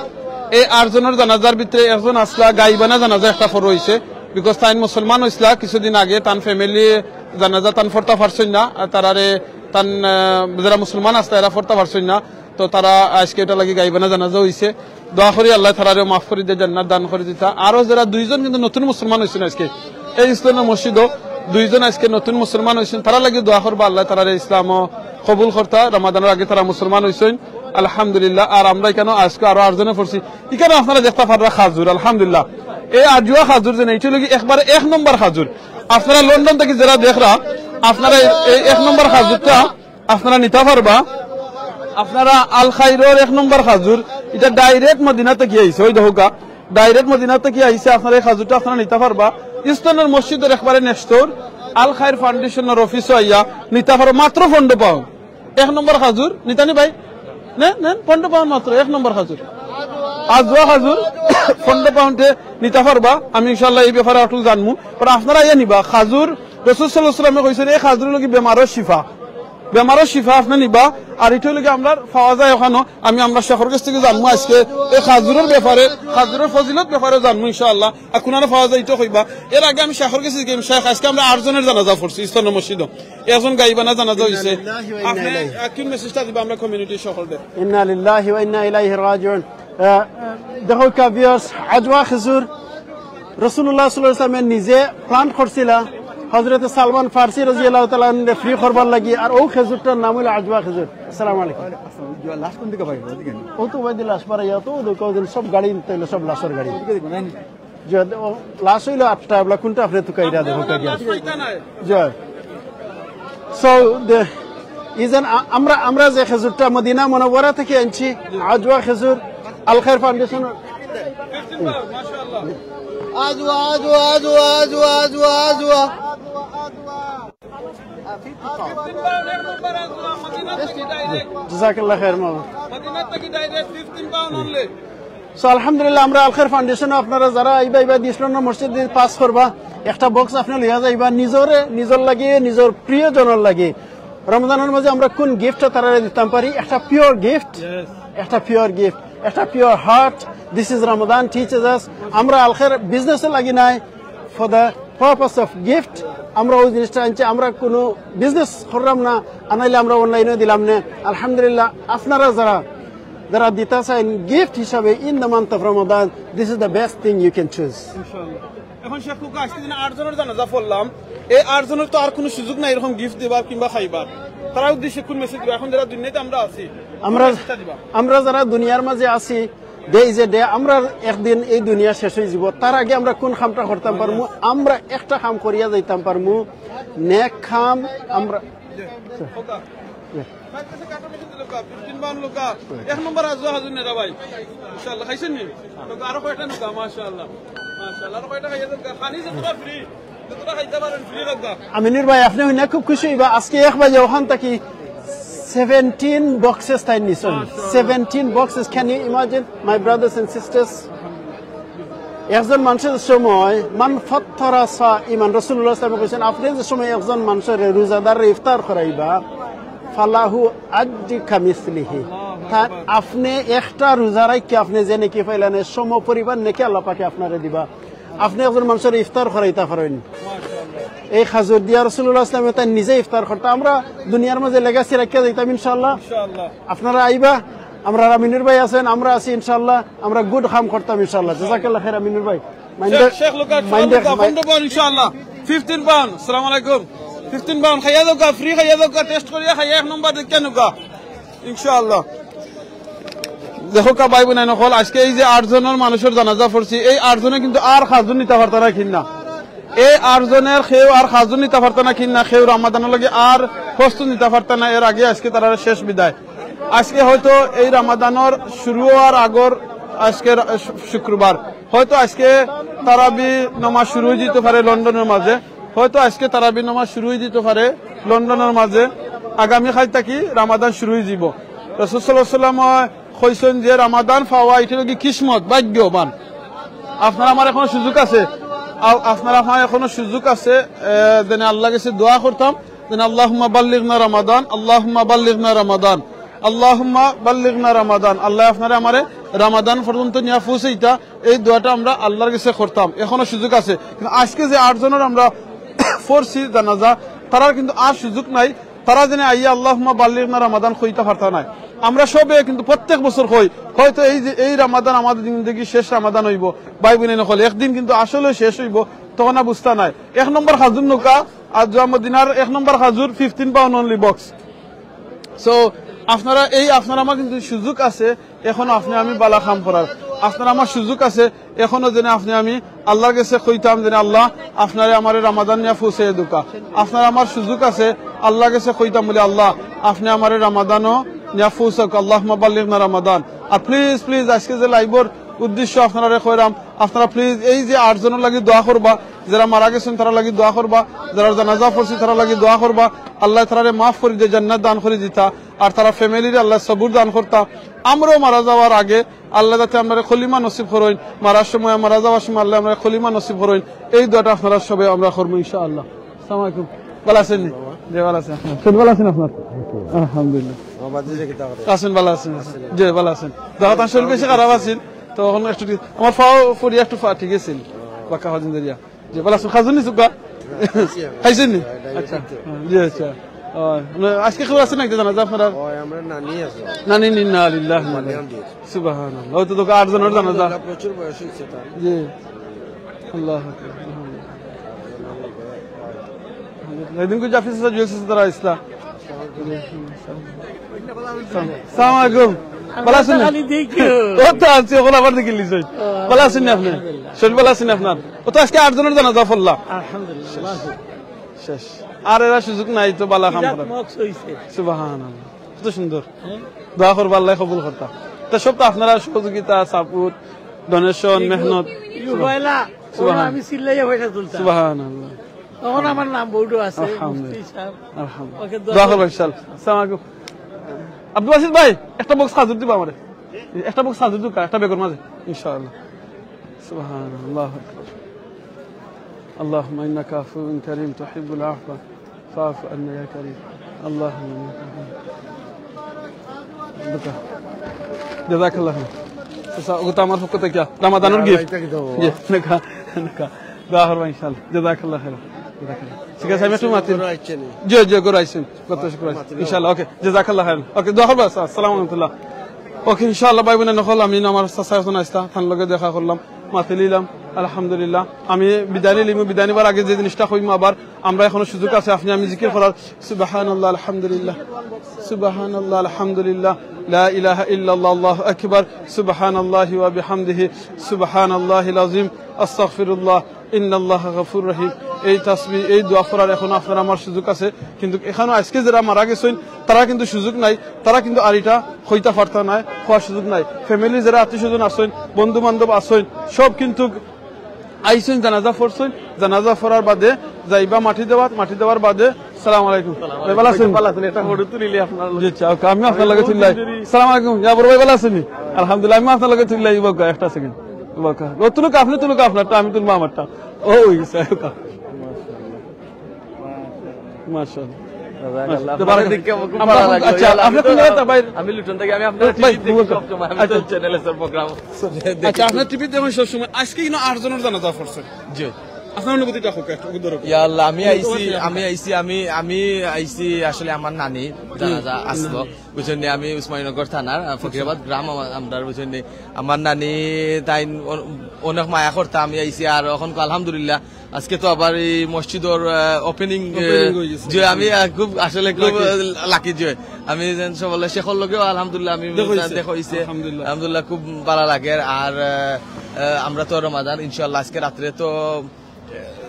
এই আটজনের জানাজার ভিতরে একজন আসলা গাইবানা জানাজা একটা পড়া হইছে, বিকজ তাইন মুসলমান হইছলা কিছুদিন আগে, তান ফ্যামিলি জানাজা তান পড়তা পারছইন না, আর তারারে তান, আহ, যারা মুসলমান আসলা এরা পড়তা পারছইন না, তো তারা আজকে এটা লাগি গাইবানা জানাজা হইছে। দোয়া করি আল্লাহ তারারেও মাফ করি দে, জান্নাত দান করি দিতা। আরো যারা দুইজন কিন্তু নতুন মুসলমান হইছইন আজকে, এই ইসলামের মসজিদও দুইজন আজকে নতুন মুসলমান হইছইন, তারা লাগি দোয়া করবা আল্লাহ তারারে ইসলামও কবুল করতা। রমাদানের আগে তারা মুসলমান হইছইন, আলহামদুলিল্লাহ। আর আমরা এখানে আজকে আরো আটজনে পড়ছি। এখানে আপনারা দেখতা পাররা খাজুর, আলহামদুলিল্লাহ। এই আজুয়া খাজুর যে নেই, এটা হলো কি একবারে এক নম্বর খাজুর। আপনারা লন্ডন থেকে যারা দেখরা, আপনারা এই, এই এক নম্বর খাজুরটা আপনারা নিতা পারবা। আপনারা আল খাইরর এক নম্বর খাজুর, এটা ডাইরেক্ট মদিনা থেকে আইছে, ওই দেখউক্কা, ডাইরেক্ট মদিনা থেকে আইছে। আপনারা এই খাজুরটা আপনারা নিতা পারবা। ইস্টার্নর মসজিদর একবারে নেক্সট ডোর, আল খাইর ফাউন্ডেশনর অফিসও আইয়া নিতা পারবা, মাত্র পনেরো পাউন্ড। এক নম্বর খাজুর নিতানি ভাই, নেন, নেন, পনেরো পাউন্ড মাত্র, এক নম্বর খাজুর। আজুয়া খাজুর পনেরো পাউন্ডে নিতা পারবা। আমি ইনশাআল্লাহ এই ব্যাপারে একটু জানমু, পরে আপনারা আইয়া নিবা। খাজুর, রসুল সাল্লাল্লাহু আলাইহি ওয়াসাল্লামে কইছেন, এই খাজুর লাগি বেমারও শিফা, বেমারও শিফা আপনি নিবা। আর এটা হইলে কি আমরা পাওয়া যায় ওখানে, আমি আমরা শেখর কাছ থেকে জানমু আজকে এই খাজুরের ব্যাপারে, খাজুরের ফজিলত ব্যাপারে জানমু ইনশাআল্লাহ। আর কোনারে পাওয়া যায় এটা কইবা। এর আগে আমি শেখর কাছে গেলাম, শেখ, আজকে আমরা আটজনের জানাজা পড়ছি ইস্টার্ন মসজিদও, একজন গাইবানা জানাজা হইছে। ইন্না লিল্লাহি ওয়া ইন্না আপনি ইলাইহি। আহ, কোন মেসেজটা দিবা আমরা কমিউনিটির সকলকে? ইন্না লিল্লাহি ওয়া ইন্না ইলাইহি রাজিউন। আহ, দেখউক্কা ভিউয়ার্স, আজওয়া খেজুর রাসূলুল্লাহ সাল্লাল্লাহু আলাইহি ওয়াসাল্লামে নিজে প্লান্ট করছিলা, হযরতে সালমান ফার্সি রাদিয়াল্লাহু তাআলা আনহুরে ফ্রি করবার লাগি, আর ও খেজুরটার নাম হইল আজওয়া খেজুর। আসসালামু আলাইকুম। লাশ কোন দিকে ভাই? ওদিকে না? ও তো ওই দিন লাশ মারা ইয়া তো, ওদিকে ওই দিন সব গাড়ি নিতে হইলো, সব লাশর গাড়ি। ওদিকে দেখবো, নাই নি? যে ও লাশ হইলো আটটা, এবলা কোনটা আপনি তুকাইরা দেখো কে গিয়া? যে So, the, is an, আ-, আমরা, আমরা যে খেজুরটা মদিনা মুনাওয়ারা থেকে আনছি, আজওয়া খেজুর, আল খায়ের ফাউন্ডেশন। Ajwa, Ajwa, Ajwa. জাযাকাল্লাহ খায়ের, মামা। So, আলহামদুলিল্লাহ, আমরা আল খায়ের ফাউন্ডেশনে আপনারা যারা আইবা, আইবা, ইস্টার্ন মসজিদ পাস করবা, একটা বক্স আপনে লইয়া যাইবা নিজরে, নিজর লাগি, নিজর প্রিয়জনর লাগি। রমাদানর মাঝে আমরা কুন গিফট তারারে দিতাম পারি? একটা পিওর গিফট, একটা পিওর গিফট, একটা pure heart. This is Ramadan teaches us. আমরা আলখের বিজনেসে লাগি নাই, for the purpose of gift আমরা ওই জিনিসটা আনছি। আমরা কোনো বিজনেস করলাম না, আনাইলে আমরা অনলাইনে দিলাম না। আলহামদুলিল্লাহ, আপনারা যারা, যারা দিতা চাইন গিফট হিসাবে in the month of Ramadan, this is the best thing you can choose. ইনশাআল্লাহ। এখন শেখ লুকা, আজকে দিনে আট জনের জানাজা পড়লাম, এই আট জনের তো আর কোনো সুযোগ নাই এরকম গিফট দিবার কিংবা খাইবার। তারা উদ্দেশ্যে কোন মেসেজ দিবা? এখন যারা দুনিয়াতে আমরা আছি, আমরা, কোন মেসেজটা দিবা? আমরা যারা দুনিয়ার মাঝে আছি, day is a day, আমরা একদিন এই দুনিয়া শেষ হয়ে যাব। তার আগে আমরা কোন কামটা করতাম পারমু? আমরা একটা কাম করিয়া যাইতাম পারমু, নেক কাম। আমরা ফিফটিন পাউন্ড লুকা। এক নম্বর আজও হাজুর নেরা ভাই। ইনশাআল্লাহ, খাইছেন নি? লুকা, আরো কয়টা লুকা, মাশাআল্লাহ। মাশাআল্লাহ, আরো কয়টা খাইয়া যান। খানি যতটা ফ্রি, যতটা খাইতে পারেন, ফ্রি লুকা। আমিনুর ভাই, আপনে হুনিয়া খুব খুশি হইবা। আজকে এক বাজে ওখান থাকি সেভেনটিন বক্সেস তাই নিছইন। Seventeen boxes, can you imagine, my brothers and sisters? একজন মানুষের সময় মান ফাত্তারা সাইমান, রাসূলুল্লাহ সাল্লাল্লাহু আলাইহি ওয়াসাল্লাম কইছেন, আপনে যে সময় একজন মানুষের রোজাদার ইফতার করাইবা, ফালাহু আজরি কামিসলিহি, তা আপনে একটা রোজা রাখিয়া আপনে যে নেকি পাইলেন, এর সম পরিমাণ নেকি আল্লাহ পাকে আপনারে দিবা। আপনে একজন মানুষের ইফতার করাইতা পারেন। এই খাজুর দিয়া রাসূলুল্লাহ সাল্লাল্লাহু আলাইহি ওয়াসাল্লাম তাই নিজে ইফতার করতা। আমরা দুনিয়ার মাঝে লেগাসি রাখিয়া যাইতাম ইনশাআল্লাহ। আপনারা আইবা, আমরা আমিনুর ভাই আছেন, আমরা আছি ইনশাআল্লাহ। আমরা গুড কাম করতাম ইনশাআল্লাহ। জাযাকাল্লাহ খাইর আমিনুর ভাই। শেখ, শেখ লুকা, মাইন্ডে, লুকা, মাইন্ড- পনেরো পাউন্ড ইনশাআল্লাহ। ফিফটিন পাউন্ড, আসসালামু আলাইকুম। ফিফটিন পাউন্ড, খাইয়া যাউক্কা, ফ্রি খাইয়া যাউক্কা, টেস্ট করিয়া খাইয়া এক নম্বর দেখিয়া নেউক্কা। ইনশাআল্লাহ। দেখউক্কা ভাই বোনাইন অকল, আজকে এই যে আট জনের মানুষের জানাজা পড়ছি, এই আট জনে কিন্তু আর খাজুর নিতা পারতা না কিনা। এই আট জনের কেউ আর খাজুর নিতা পারতা না কিনা, কেউ রমাদানর লাগি আর প্রস্তুত নিতা পারতা না, এর আগে আজকে তারার শেষ বিদায়। আজকে হয়তো এই রমাদানর শুরু হওয়ার আগর আজকে রা-, শু-, শুক্রবার, হয়তো আজকে তারাবি নামাজ শুরু হয়ে যেতে পারে লন্ডনের মাঝে, হয়তো আজকে তারাবি নামাজ শুরু হয়ে যেতে পারে লন্ডনের মাঝে, আগামীকাল থাকি রমাদান শুরু হয়ে যাব। রাসূল সাল্লাল্লাহু আলাইহি ওয়াসাল্লাম কইছেন যে রমাদান পাওয়া এটা কি কিসমত, ভাগ্যবান। আপনার আমার এখনো সুযোগ আছে, আ-, আপনার আমার এখনো সুযোগ আছে, এ, যেন আল্লাহর কাছে দোয়া করতাম, যেন আল্লাহুম্মা বাল্লিগনা রমাদান, আল্লাহুম্মা বাল্লিগনা রমাদান, আল্লাহুম্মা বাল্লিগনা রমাদান। আল্লাহ আপনারে আমারে রমাদান পর্যন্ত নিয়া পৌঁছাইতা, এই দোয়াটা আমরা আল্লাহর কাছে করতাম, এখনো সুযোগ আছে। কিন্তু আজকে যে আট জনের আমরা পড়ছি জানাজা, তারার কিন্তু আর সুযোগ নাই। তারা যেন আইয়া আল্লাহুম্মা বাল্লিগনা রমাদান কইতা পারতা নায়। আমরা সবে কিন্তু প্রত্যেক বছর কই, হয়তো এই যে এই রমাদান আমাদের জিন্দেগির শেষ রমাদান হইব, ভাই বোনাইন অকল, একদিন কিন্তু আসলে শেষ হইব, তখন আর বুঝতা নায়। এক নম্বর খাজুর নেউক্কা, আর জুয়া মদিনার এক নম্বর খাজুর, fifteen pound only box. So আপনারা এই, আপনার আমার কিন্তু সুযোগ আছে, এখনো আপনে আমি বালা কাম করার। আপনার আমার সুযোগ আছে, এখনো যেন আপনে আমি আল্লাহর কাছে কইতাম যেন, "আল্লাহ, আপনারে আমারে রমাদান নিয়া পৌঁছাইয়া দেউক্কা।" আপনার আমার সুযোগ আছে আল্লাহর কাছে কইতাম বলে, "আল্লাহ, আপনে আমারে রমাদানও নিয়া পৌঁছাউক্কা, আল্লাহুম্মা বাল্লিগনা রমাদান।" আর প্লিজ, প্লিজ, আজকে যে লাইভর উদ্দেশ্য আপনারারে কইরাম, আপনারা প্লিজ এই যে আট জনের লাগি দোয়া করবা, যারা মারা গেছেন তারার লাগি দোয়া করবা, যারা জানাজা পড়ছি তারার লাগি দোয়া করবা। আল্লাহ তারারে মাফ করি দে, জান্নাত দান করি দিতা, আর তারা ফ্যামিলিরে আল্লাহ সবুর দান করতা। আমরাও মারা যাওয়ার আগে আল্লাহ যাতে আমরারে কলিমা নসিব করইন, মারার সময়, মারা যাওয়ার সময় আল্লাহ আমরারে কলিমা নসিব করইন। এই দোয়াটা আপনারা সবে আমরা করবো ইনশাআল্লাহ। আসসালামু আলাইকুম। ভালা আছেন নি? জি, ভালা আছেন। আপনার শরীর ভালা আছেন আপনার? আলহামদুলিল্লাহ। আছেন, ভালা আছেন? জি, ভালা আছেন। দেখো, তার শরীর বেশি খারাপ আছিল, তো এখন একটু ঠিক, আমার পাও পড়িয়া একটু ফাটি গেছিল, বাক্কা হদিন ধরিয়া। জি, ভালা আছেন? খাজুর নিছুক্কা? খাইছেন নি? আচ্ছা। জি, আচ্ছা। ও, মানে, আজকে কেউ আছে নাকি জানাজা আপনারা? ও, আমরা নানি আছে। নানি নি, ইন্না লিল্লাহি ওয়া ইন্না ইলাইহি। সুবহানাল্লাহ। ওই তো, তো আট জনের জানাজা। আলহামদুলিল্লাহ, প্রচুর বয়স হয়েছে তার। জি। আল্লাহু আকবার। আলহামদুলিল্লাহ। এদিন কই জাফিস আছে, জুয়েল আছে, তারা ইসলা। সালাম আলাইকুম। ভালা আছেন নি? খালি দেখি। ও তো আছে, এখন আবার দেখি লিস। ভালা আছেন নি আপনি? আলহামদুলিল্লাহ। শরীর ভালা আছেন নি আপনার? ও তো আজকে আট জনের জানাজা পড়লা। আলহামদুলিল্লাহ। শেষ। আর এরা সুযোগ নাই তো ভালা কাম করার। মক্স হইছে। সুবহানাল্লাহ। কত সুন্দর। হ্যাঁ। দোয়া করবা, আল্লাহ কবুল করতা। তা সব তো আপনারা সহযোগিতা, সাপোর্ট, ডোনেশন, মেহনত। ইউ পয়লা, সুবহান। আমি চিল্লাইয়া পয়সা তুলতাম। সুবহানাল্লাহ। তখন আমার নাম বোর্ডও আছে, আলহামদুলিল্লাহ। মুফতি সাহেব। আলহামদুলিল্লাহ। ওকে দোয়া দোয়া করবেন, ইনশাআল্লাহ। আসসালামু আলাইকুম। আব্দুল বাসিত ভাই, একটা বক্স খাজুর দিবা আমারে। একটা বক্স খাজুর দিবা, একটা ব্যাগের মাঝে, ইনশাআল্লাহ। সুবহানাল্লাহ। اللهم إنك عفو كريم تحب العفو فاعف عنا يا كريم. اللهم إنك عفو. نكا. جزاك الله خير. আচ্ছা, ওটা আমার পক্ষ থেকে রামাদানের গিফট। জি, নকা, নকা। দোয়া করবা ইনশাআল্লাহ। জাযাকাল্লাহ খাইরান। জাযাকাল্লাহ। ঠিক আছে, আমি একটু মাতি। জি, জি, ঘুরে আইছেন। গত শুক্রবার। ইনশাআল্লাহ, ওকে। জাযাকাল্লাহ খাইরান। ওকে, দোয়া করবা, স্যার। আসসালামু আলাইকুম। ওকে, ইনশাআল্লাহ, ভাই বোন হকল, আমি আমার চাচা একজন আইছলা, তান লগে দেখা করলাম, মাতি নিলাম। আলহামদুলিল্লাহ। আমি বিদায় নিলিমু, বিদায় নিবার আগে যে জিনিসটা কইমু আবার, আমরা এখনো সুযোগ আছে, আপনি আমি জিকির করার, সুবহানাল্লাহ, আলহামদুলিল্লাহ, সুবহানাল্লাহ, আলহামদুলিল্লাহ, লা ইলাহা ইল্লাল্লাহ, আল্লাহু আকবার, সুবহানাল্লাহি ওয়া বিহামদিহি, সুবহানাল্লাহিল আযীম, আস্তাগফিরুল্লাহ, ইন্নাল্লাহা গাফুরুর রহিম। এই তাসবিহ, এই দোয়া করার এখনো আপনার আমার সুযোগ আছে। কিন্তু এখানো আজকে যারা মারা গেছইন, তারা কিন্তু সুযোগ নাই, তারা কিন্তু আর এটা কইতা পারতা নায়, কওয়ার সুযোগ নাই। ফ্যামিলি যারা আত্মীয় স্বজন আছইন, বন্ধু বান্ধব আছইন, সব কিন্তু আইছইন, জানাজা পড়ছইন, জানাজা পড়ার বাদে যাইবা মাটি দেওয়াত, মাটি দেওয়ার বাদে। সালাম আলাইকুম। ভাই, ভালা আছইন? ভালা আছইন, একটা ফটো তুলিলি আপনার লগে। জি, আচ্ছা, ওকে, আমি আপনার লগে তুললাই। সালাম আলাইকুম। ইয়া বড় ভাই, ভালা আছইন? আলহামদুলিল্লাহ, আমি আপনার লগে তুললাই, ইবাকা, একটা সেকেন্ড। ইবাকা। ও তুলুক, আপনি তুলুক আপনারটা, আমি তুলবো আমারটা। ও, ওই গেছে, ওকে। মাশাআল্লাহ। জাযাকাল্লাহ। আপনারে দেখে আমার খুব আমার ভালা লাগলো। আচ্ছা, ইয়া আল্লাহ, আপনি আমি তো কোন জায়গাতে ভাই? আমি লুটন থাকি, আমি আপনার ভাই, টিভি দেখি সবসময়, আমি তো আচ্ছা। চ্যানেল এসের প্রোগ্রাম। আচ্ছা, আপনি টিভি দেখেন সবসময়। আজকে কিন্তু আট জনের জানাজা পড়ছে। জি। আপনার অনুভূতিটা হোক একটু, ধরো। ইয়া আল্লাহ, আমি আইছি, আমি আইছি, আমি, আমি আইছি আসলে আমার নানি জানাজা আসলো। বুঝছেন নি, আমি উসমানীনগর থানার, আহ, ফকিরাবাদ গ্রাম আমার, আমরার, বুঝছেন নি। আমার নানি তাই অ-, অনেক মায়া করতা, আমি আইছি। আর এখন আলহামদুলিল্লাহ, আজকে তো আবার এই মসজিদর, আহ, ওপেনিং, ওপেনিং আহ, হয়ে গেছে। যে আমি, আহ, খুব আসলে খুব, লাকি। আহ, লাকি যে আমি যেন সব বলে শেখর লগেও আলহামদুলিল্লাহ আমি দেখা হইছে। দেখা হইছে। আলহামদুলিল্লাহ। আলহামদুলিল্লাহ খুব ভালা লাগে। আর, আহ, আহ, আমরা তো রমাদান ইনশাআল্লাহ আজকে রাত্রে তো, আহ,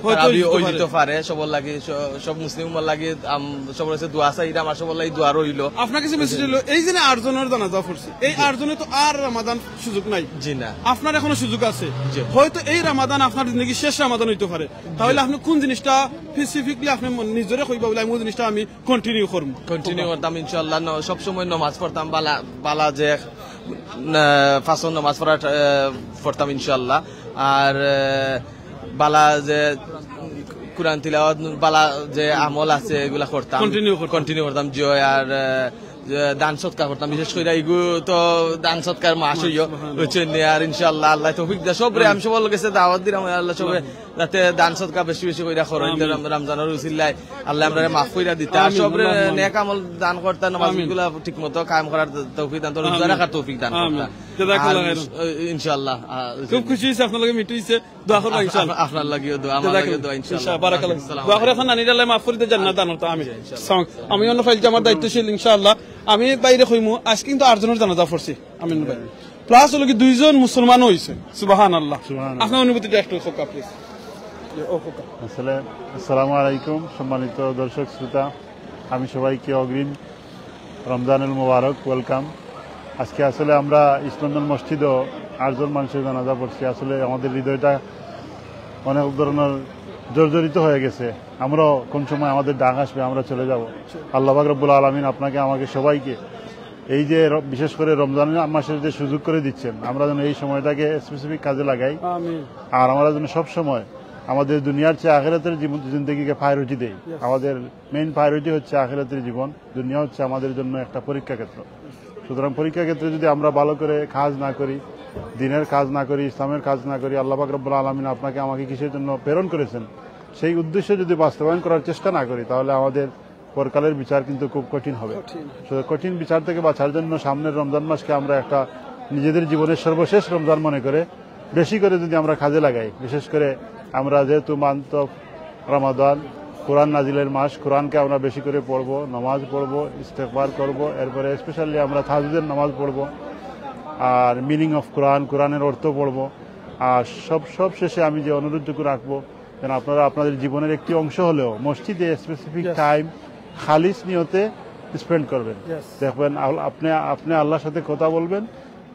হয়তো তারাবি হইতে ওই পারে। হইতে পারে, সবর লাগি, স-, সব মুসলিম উম্মার লাগি, আম, সবর কাছে দোয়া চাইরাম, আর সবর লাগি দোয়া রইলো। আপনার কাছে মেসেজ হইলো, এই যে আটজনের জানাজা পড়ছে, এই জি। আটজনে তো আর রমাদান সুযোগ নাই। জি না। আপনার এখনো সুযোগ আছে। জি। হয়তো এই রমাদান আপনার জিন্দেগির শেষ রমাদান হইতে পারে। তাহলে জি। আপনি কোন জিনিসটা স্পেসিফিকলি আপনি মন-, নিজরে কইবা বলে, "আমি ওই জিনিসটা আমি কন্টিনিউ করবো"? কন্টিনিউ করতাম ইনশাআল্লাহ। ন-, সবসময় নমাজ পড়তাম, বালা, বালা যে, আহ, পাঁচ ওয়াক্ত নমাজ পড়া, আহ, পড়তাম ইনশাআল্লাহ। আর, আহ, বালা যে কোরআন তিলাওয়াত, বালা যে আমল আছে, এগুলা করতাম। কন্টিনিউ করতাম। কন্টিনিউ করতাম, জি অয়। আর, আহ, যে দান সদকা করতাম, বিশেষ করি ইগু তো দান সদকার মাস হইও, সুবহানাল্লাহ। বুঝছেন নি? আর ইনশাআল্লাহ, আল্লাহ তৌফিক দে। সবরে আমি সবর কাছে দাওয়াত দিলাম, আল্লাহ সবরে যাতে দান সদকা বেশি বেশি কইরা করইন, আমিন। রম-, রমজানর উসিলায় আল্লাহ আমরারে মাফ কইরা দিতা। আর আমিন, সবরে আল্লাহুম্মা নেক আমল দান করতা, নমাজ আমিন। গুলা ঠিক মতো কায়েম করার তৌফিক দান, তো রোজা আমিন। রাখার তৌফিক দান আমিন। করতা। জাযাকাল্লাহ আর খাইরান। ইনশাআল্লাহ, আহ, খুব খুশি হইছি আপনার লগে মিট হইছে। দোয়া করবা আপ-, ইনশাআল্লাহ। আপ-, আপনার লাগিও দোয়া, আমার জাযাকাল্লাহ। লাগিও দোয়া ইনশাআল্লাহ। ইনশাআল্লাহ, বারাকাল্লাহ। দোয়া করে আপনার নানির আল্লাহ মাফ করি দে, জান্নাত দান করতা। আমিন। ইনশাআল্লাহ। আমি অন্য ফাইল যে আমার দায়িত্বশীল ইনশাআল্লাহ। আমি বাইরে কইমু, আজকে কিন্তু আটজনের জানাজা পড়ছে। আমিন ভাই। প্লাস হলো কি দুইজন মুসলমানও হইছে। সুবহানাল্লাহ। সুবহানাল্লাহ। আপনার অনুভূতিটা একটু খোকা, প্লিজ। ও খোকা। আসলে, আসসালামু আলাইকুম, সম্মানিত দর্শক শ্রোতা, আমি সবাইকে অগ্রিম রমজানুল মোবারক, ওয়েলকাম। আজকে আসলে আমরা ইস্ট লন্ডন মসজিদও আটজন মানুষের জানাজা পড়ছি। আসলে আমাদের হৃদয়টা অনেক ধরনের জর্জরিত হয়ে গেছে। আমরাও কোন সময় আমাদের ডাক আসবে, আমরা চলে যাব। আল্লাহ পাক রব্বুল আলামিন আপনাকে, আমাকে, সবাইকে এই যে র-, বিশেষ করে রমজান মাসের যে সুযোগ করে দিচ্ছেন, আমরা যেন এই সময়টাকে স্পেসিফিক কাজে লাগাই। আমিন। আর আমরা যেন সব সময় আমাদের দুনিয়ার চেয়ে আখিরাতের জীবন, জিন্দেগিকে প্রায়োরিটি দেই। ইয়েস। আমাদের মেইন প্রায়োরিটি হচ্ছে আখিরাতের জীবন, দুনিয়া হচ্ছে আমাদের জন্য একটা পরীক্ষা ক্ষেত্র। সুতরাং পরীক্ষা ক্ষেত্রে যদি আমরা ভালো করে কাজ না করি, দ্বীনের কাজ না করি, ইসলামের কাজ না করি, আল্লাহ পাক রব্বুল আলামিন আপনাকে আমাকে কিসের জন্য প্রেরণ করেছেন, সেই উদ্দেশ্য যদি বাস্তবায়ন করার চেষ্টা না করি, তাহলে আমাদের পরকালের বিচার কিন্তু খুব কঠিন হবে। কঠিন। সুতরাং কঠিন বিচার থেকে বাঁচার জন্য সামনের রমজান মাসকে আমরা একটা নিজেদের জীবনের সর্বশেষ রমজান মনে করে বেশি করে যদি আমরা কাজে লাগাই, বিশেষ করে আমরা যেহেতু মান্থ অফ রমাদান, কোরআন নাজিলের মাস, কোরআনকে আমরা বেশি করে পড়বো, নামাজ পড়বো, ইস্তেগফার করবো, এরপরে স্পেশালি আমরা তাহাজ্জুদের নামাজ পড়বো, আর মিনিং অফ কোরআন, কোরআনের অর্থ পড়বো। আর সব, সব শেষে আমি যে অনুরোধটুকু রাখবো, যেন আপনারা আপনাদের জীবনের একটি অংশ হলেও মসজিদে স্পেসিফিক ইয়েস। টাইম খালিস নিয়তে স্পেন্ড করবেন। ইয়েস। দেখবেন আল-, আপনি, আপনি আল্লাহর সাথে কথা বলবেন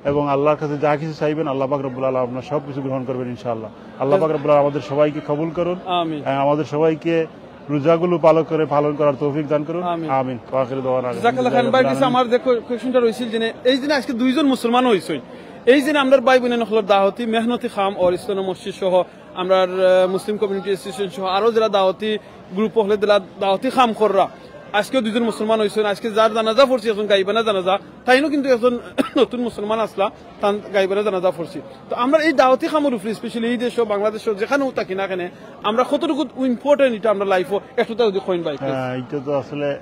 এবং আল্লাহর কাছে যা কিছু চাইবেন, আল্লাহ পাক রব্বুল আলামিন আপনার সব কিছু গ্রহণ করবেন ইনশাআল্লাহ। আল্লাহ পাক রব্বুল আলামিন আমাদের সবাইকে কবুল করুন। আমিন। এবং আমাদের সবাইকে রোজাগুলো ভালো করে পালন করার তৌফিক দান করুন। আমিন। আমিন। ওয়া আখিরু দাওয়ানা জাযাকাল্লাহ খাইরান। ভাই, আলহামদুলিল্লাহ। আমার যে কো-, কোয়েশ্চেনটা রইছিল যে, এই যে আজকে দুইজন মুসলমান হইছই, এই যে আমরার ভাই বোন হকলর দাওয়াতি মেহনতি কাম অর ইস্ট লন্ডন মসজিদ সহ আমরার, আহ, মুসলিম কমিউনিটি অ্যাসোসিয়েশন সহ আরো যেরা দাওয়াতি গ্রুপ অকলে যেরা দাওয়াতি কাম কররা, আজকেও দুইজন মুসলমান অইছইন। আজকে যার জানাজা পড়ছি, একজন গাইবানা জানাজা, তাইনও কিন্তু একজন নতুন মুসলমান আছলা, তান গাইবানা জানাজা পড়ছি। তো আমরা এই দাওয়াতি কামর উপরে, স্পেশালি এই দেশো, বাংলাদেশো, যেখানেও থাকি না কেনে, আমরা কতটুকু ইম্পর্টেন্ট ইটা আমরা লাইফো একটু তা যদি কইন ভাই, please। হ্যাঁ, এটা তো আসলে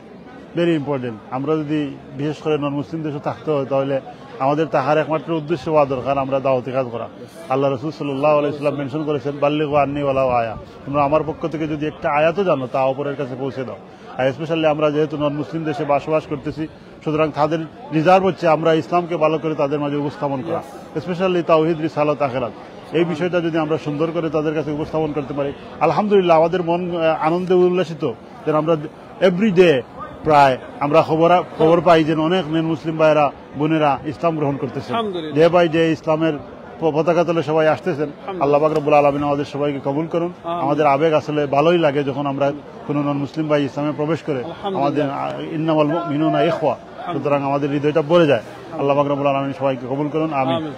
ভেরি ইম্পর্টেন্ট। আমরা যদি বিশেষ করে নন মুসলিম দেশে থাকতে হয়, তাহলে আমাদের থাকার একমাত্র উদ্দেশ্য হওয়া দরকার আমরা দাওয়াতি কাজ করা। আল্লাহ রসুল সাল্লাল্লাহু আলাইহি ওয়াসাল্লাম মেনশন করেছেন, "বাল্লিগু আন্নি ওয়ালাউ আয়া", তোমরা আমার পক্ষ থেকে যদি একটা আয়াতও জানো, তা অপরের কাছে পৌঁছে দাও। আর স্পেশালি আমরা যেহেতু নন মুসলিম দেশে বসবাস করতেছি, সুতরাং তাদের রিজার্ভ হচ্ছে আমরা ইসলামকে ভালো করে তাদের মাঝে উপস্থাপন করা, স্পেশালি তাওহীদ, রিসালাত, আখেরাত। এই বিষয়টা যদি আমরা সুন্দর করে তাদের কাছে উপস্থাপন করতে পারি, আলহামদুলিল্লাহ, আমাদের মন, আহ, আনন্দে উল্লাসিত। যেন আমরা এভরি ডে প্রায় আমরা খবর, খবর পাই যে অনেক নন মুসলিম ভাইরা, বোনেরা ইসলাম গ্রহণ করতেছেন। আলহামদুলিল্লাহ। ডে বাই ডে ইসলামের প-, পতাকা তলে সবাই আসতেছেন। আলহামদুলিল্লাহ। আল্লাহ পাক রব্বুল আলামিন আমাদের সবাইকে কবুল করুন। আমিন। আমাদের আবেগ আসলে ভালোই লাগে যখন আমরা কোনো নন মুসলিম ভাই ইসলামে প্রবেশ করে। আলহামদুলিল্লাহ। আমাদের, আহ, ইন্নামাল মুমিনুনা ইখওয়া। আলহামদুলিল্লাহ। সুতরাং আমাদের হৃদয়টা ভরে যায়। আল্লাহ পাক রব্বুল আলামিন সবাইকে কবুল করুন। আমিন। আমিন।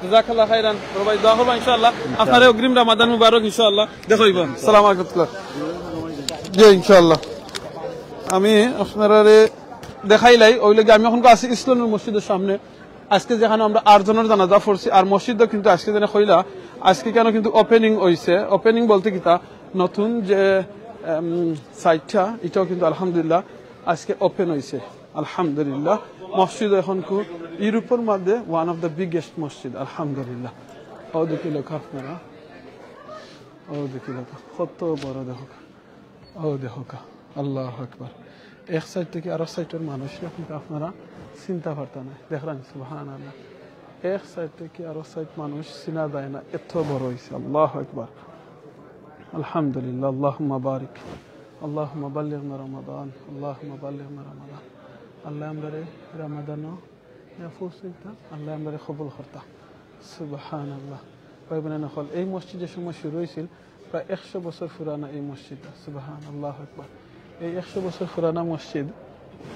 জাযাকাল্লাহ খাইরান। বড় ভাই, দোয়া করবা ইনশাআল্লাহ। ইনশাআল্লাহ। আপনারে অগ্রিম রামাদান মুবারক ইনশাআল্লাহ। দেখা অইবো। সালাম আলাইকুম। জি, ইনশাআল্লাহ। আমি আপনারারে দেখাইলাই, ওই লাগি আমি এখন আছি ইসলামের মসজিদের সামনে। আজকে যেখানে আমরা আটজনের জানাজা পড়ছি, আর মসজিদও কিন্তু আজকে যেন কইলা, আজকে কেন কিন্তু ওপেনিং হইছে। ওপেনিং বলতে কিতা, নতুন যে, এম, সাইটটা, এটাও কিন্তু আলহামদুলিল্লাহ আজকে ওপেন হইছে। আলহামদুলিল্লাহ, মসজিদ এখন কু ইউরোপের মধ্যে ওয়ান অফ দ্য বিগেস্ট মসজিদ। আলহামদুলিল্লাহ। ও দেখিলাউক্কা আপনারা, ও দেখিলাউক্কা, কত বড় দেখো। ও দেখো কা, আল্লাহ আকবার। এক সাইড থেকে আরো সাইডের মানুষ, আপনি তো আপনারা চিনতা পারতা না। দেখরানি, সুবহানাল্লাহ। এক সাইড থেকে আরো সাইড মানুষ চিনা যায় না, এত বড় হইছে। আল্লাহ আকবার। আলহামদুলিল্লাহ, আল্লাহুম্মা বারিক। আল্লাহুম্মা বাল্লিগনা রমাদান, আল্লাহুম্মা বাল্লিগনা রমাদান। আল্লাহ আমরারে রমাদানও আল্লাহ আমরারে কবুল করতা। সুবহানাল্লাহ। ভাই বোনেরা অকল, এই মসজিদ যে সময় শুরু হইছিল, প্রায় একশো বছর পুরানা এই মসজিদটা। সুবহানাল্লাহ আকবার। এই একশো বছর পুরানা মসজিদ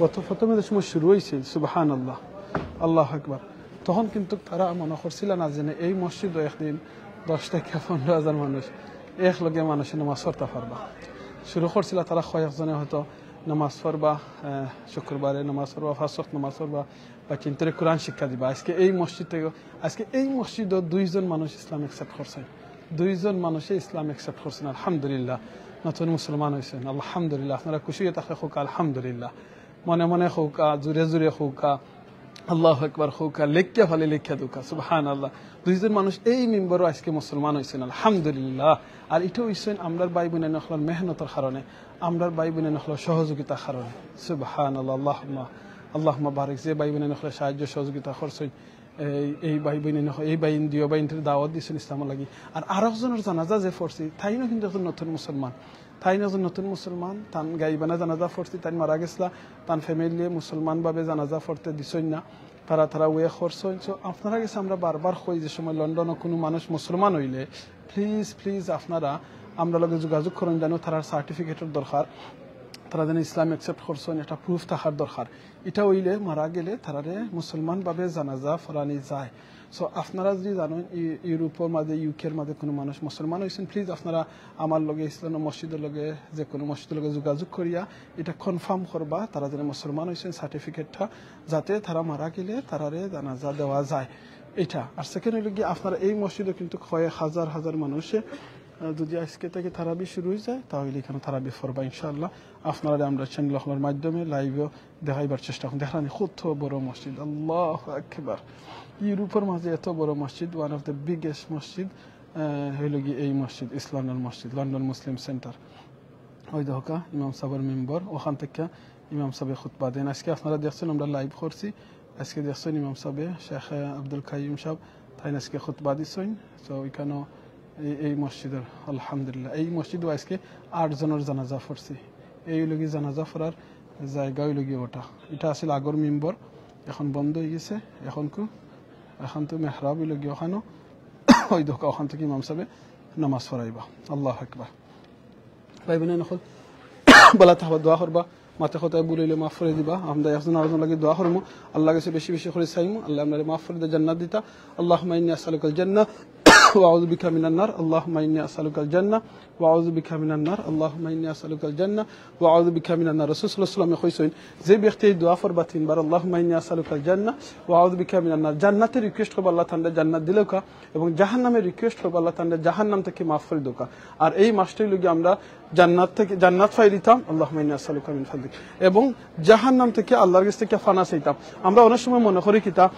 গত প্রথমে যে সময় শুরু হইছিল, সুবহানাল্লাহ, আল্লাহ আকবার, তখন কিন্তু তারা মনে করছিল না যে এই মসজিদও একদিন দশ থেকে পনেরো হাজার মানুষ এক লগে মানুষে নামাজ পড়তা পারবা। শুরু করছিল তারা কয়েকজনে হয়তো নামাজ পড়বা, আহ, শুক্রবারে নামাজ পড়বা, পাঁচ ওয়াক্ত নামাজ পড়বা, বা কিন্তুরে কোরআন শিক্ষা দিবা। আজকে এই মসজিদ থেকে, আজকে এই মসজিদও দুইজন মানুষ ইসলাম অ্যাকসেপ্ট করছেন, দুইজন মানুষে ইসলাম অ্যাকসেপ্ট করছেন, আলহামদুলিল্লাহ, নতুন মুসলমান হইছেন, আলহামদুলিল্লাহ। আপনারা খুশি হইয়া থাকলে কউক্কা, আলহামদুলিল্লাহ। মনে মনে কউক্কা, জোরে জোরে কউক্কা, আল্লাহু আকবার কউক্কা, লেখিয়া ফালে লেখিয়া দেউক্কা, সুবহানাল্লাহ। দুইজন মানুষ এই মেম্বারও আজকে মুসলমান হইছেন, আলহামদুলিল্লাহ। আর ইটা হইছেন আমরার ভাই বোনেরা অকলর মেহনতর কারণে, আমরার ভাই বোনেরা অকলর সহযোগিতার কারণে। সুবহানাল্লাহ, আল্লাহুম্মা, আল্লাহুম্মা বারিক। যে ভাই বোনেরা অকলে সাহায্য সহযোগিতা করছেন, এই, এই ভাই বোনেরা অকল, এই ভাই ইন্দিও ভাই ইন্দির দাওয়াত দিছেন ইসলামর লাগি। আর আরক জনের জানাজা যে পড়ছি, তাইনও কিন্তু একজন নতুন মুসলমান, তাইনও একজন নতুন মুসলমান, তান গাইবানা জানাজা পড়ছি, তাইন মারা গেছলা, তান ফ্যামিলি মুসলমান ভাবে জানাজা পড়তে দিছইন না। তারা, তারা ওয়ে করছইন। So, আপনারা গেছে আমরা বারবার কই যে সময় লন্ডনও কোনো মানুষ মুসলমান হইলে, প্লিজ, প্লিজ আপনারা আমরার লগে যোগাযোগ করইন, যেন তারার সার্টিফিকেটর দরকার, তারা যেন ইসলাম অ্যাকসেপ্ট করছইন, একটা প্রুফ থাকার দরকার। ইটা হইলে মারা গেলে তারারে মুসলমান ভাবে জানাজা পড়ানি যায়। So, আপনারা যদি জানেন ই-, ইউরোপর মাঝে, ইউকের মাঝে কোনো মানুষ মুসলমান হইছেন, প্লিজ আপনারা আমার লগে ইসলাম মসজিদর লগে, যে কোনো মসজিদর লগে যোগাযোগ করিয়া ইটা কনফার্ম করবা, তারা যেন মুসলমান হইছেন সার্টিফিকেটটা, যাতে তারা মারা গেলে তারারে জানাজা দেওয়া যায়। এটা। আর সেকেন্ড হইল কি, আপনারা এই মসজিদও কিন্তু কয়েক হাজার হাজার মানুষে, আহ, যদি আজকে থেকে তারাবি শুরু হয়ে যায়, তাহলে এখানে তারাবি পড়বা ইনশাআল্লাহ। আপনারা আমরা চ্যানেল অকলর মাধ্যমে লাইভেও দেখাইবার চেষ্টা করুন। দেখরানি কত বড় মসজিদ, আল্লাহু আকবার। ইউরোপর মাঝে এত বড় মসজিদ, ওয়ান অফ দ্য বিগেস্ট মসজিদ, আহ, হইল কি এই মসজিদ, ইস্ট লন্ডন মসজিদ, লন্ডন মুসলিম সেন্টার। ওই দেখো কা, ইমাম সাহেবের মেম্বার, ওখান থেকে ইমাম সাহেব খুতবা দেন। আজকে আপনারা দেখছেন আমরা লাইভ করছি, আজকে দেখছেন ইমাম সাহেব শেখ আব্দুল কাইয়ুম সাহেব, তাইন আজকে খুতবা দিছইন। তো ওইখানেও এই, এই মসজিদর, আলহামদুলিল্লাহ, এই মসজিদও আজকে আট জনের জানাজা পড়ছি। এই হইল কি জানাজা পড়ার জায়গা হইল কি ওটা, এটা আছিল আগর মেম্বার, এখন বন্ধ হয়ে গেছে। এখন কু, এখন তো মেহরাব হইল কি ওখানেও, ওই দেখো ওখান থেকে ইমাম সাহেব নামাজ পড়াইবা। আল্লাহু আকবার। ভাই বোনেরা অকল, বালা থাকবা, দোয়া করবা, মাতে কথায় ভুল হইলে মাফ করে দিবা। আমরা একজন আরোজন লাগি দোয়া করমু, আল্লাহর কাছে বেশি বেশি করে চাইমু, আল্লাহ আমরারে মাফ করে দে, জান্নাত দিতা। আল্লাহুম্মা ইন্নী আসআলুকাল জান্নাহ ওয়া আউযু বিকা মিনান নার, আল্লাহুম্মা ইন্নী আসআলুকাল জান্নাহ, ওয়া আউযু বিকা মিনান নার, আল্লাহুম্মা ইন্নী আসআলুকাল জান্নাহ, ওয়া আউযু বিকা মিনান নার। রাসূল সাল্লাল্লাহু আলাইহি ওয়াসাল্লামে কইছইন, যে ব্যক্তি এই দোয়া পড়বা তিনবার, আল্লাহুম্মা ইন্নী আসআলুকাল জান্নাহ, ওয়া আউযু বিকা মিনান নার, জান্নাতের রিকোয়েস্ট করবা আল্লাহ তাআলারে জান্নাত দিলাউক্কা, এবং জাহান্নামের রিকোয়েস্ট করবা আল্লাহ তাআলারে জাহান্নাম থেকে মাফ করি দেউক্কা। আর এই মাসটা অইলো গিয়া আমরা জান্নাত থেকে, জান্নাত পাইলিতাম, আল্লাহুম্মা ইন্নী আসআলুকা মিন ফাদলিক, এবং জাহান্নাম থেকে আল্লাহর গেছ থেকে পানা চাইতাম। আমরা অনেক সময় মনে করি কিতা,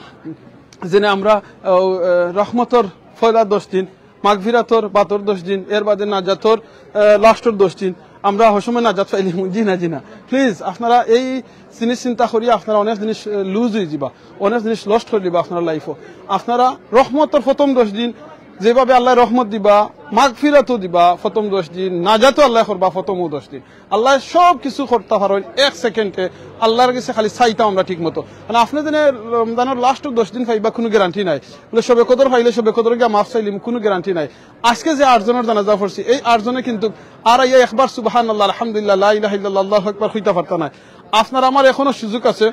যেনে আমরা, আহ, আহ, রহমতর পয়লা দশ দিন, মাগফিরাতর বাদর দশ দিন, এর বাদে নাজাতর, আহ, লাস্টর দশ দিন, আমরা হসময় নাজাত পাইলিমু। জি না, জি না। প্লিজ, আপনারা এই জিনিস চিন্তা করি আপনারা অনেক জিনিস, আহ, লুজ অইযিবা, অনেক জিনিস লস্ট করি দিবা আপনারা লাইফো। আপনারা রহমতর প্রথম দশ দিন, যেভাবে আল্লায় রহমত দিবা, মাগফিরাতও দিবা প্রথম দশ দিন, নাজাতও আল্লায় করবা প্রথমও দশ দিন। আল্লায় সব কিছু করতা পারইন এক সেকেন্ডে। আল্লাহর গেছে খালি চাইতাম আমরা ঠিক মতো। মানে, আপনে যেনে রমজানর লাস্টর দশ দিন পাইবা, কুনু গ্যারান্টি নাই। বলে, শবে কদর পাইলে শবে কদর গিয়া মাফ চাইলিমু, কুনু গ্যারান্টি নাই। আজকে যে আটজনর জানাজা পড়ছি, এই আটজনে কিন্তু আর আইয়া একবার সুবহানাল্লাহ, আলহামদুলিল্লাহ, লা ইলাহা ইল্লাল্লাহ, আল্লাহু আকবার কইতা পারতা নায়। আপনার আমার এখনো সুযোগ আছে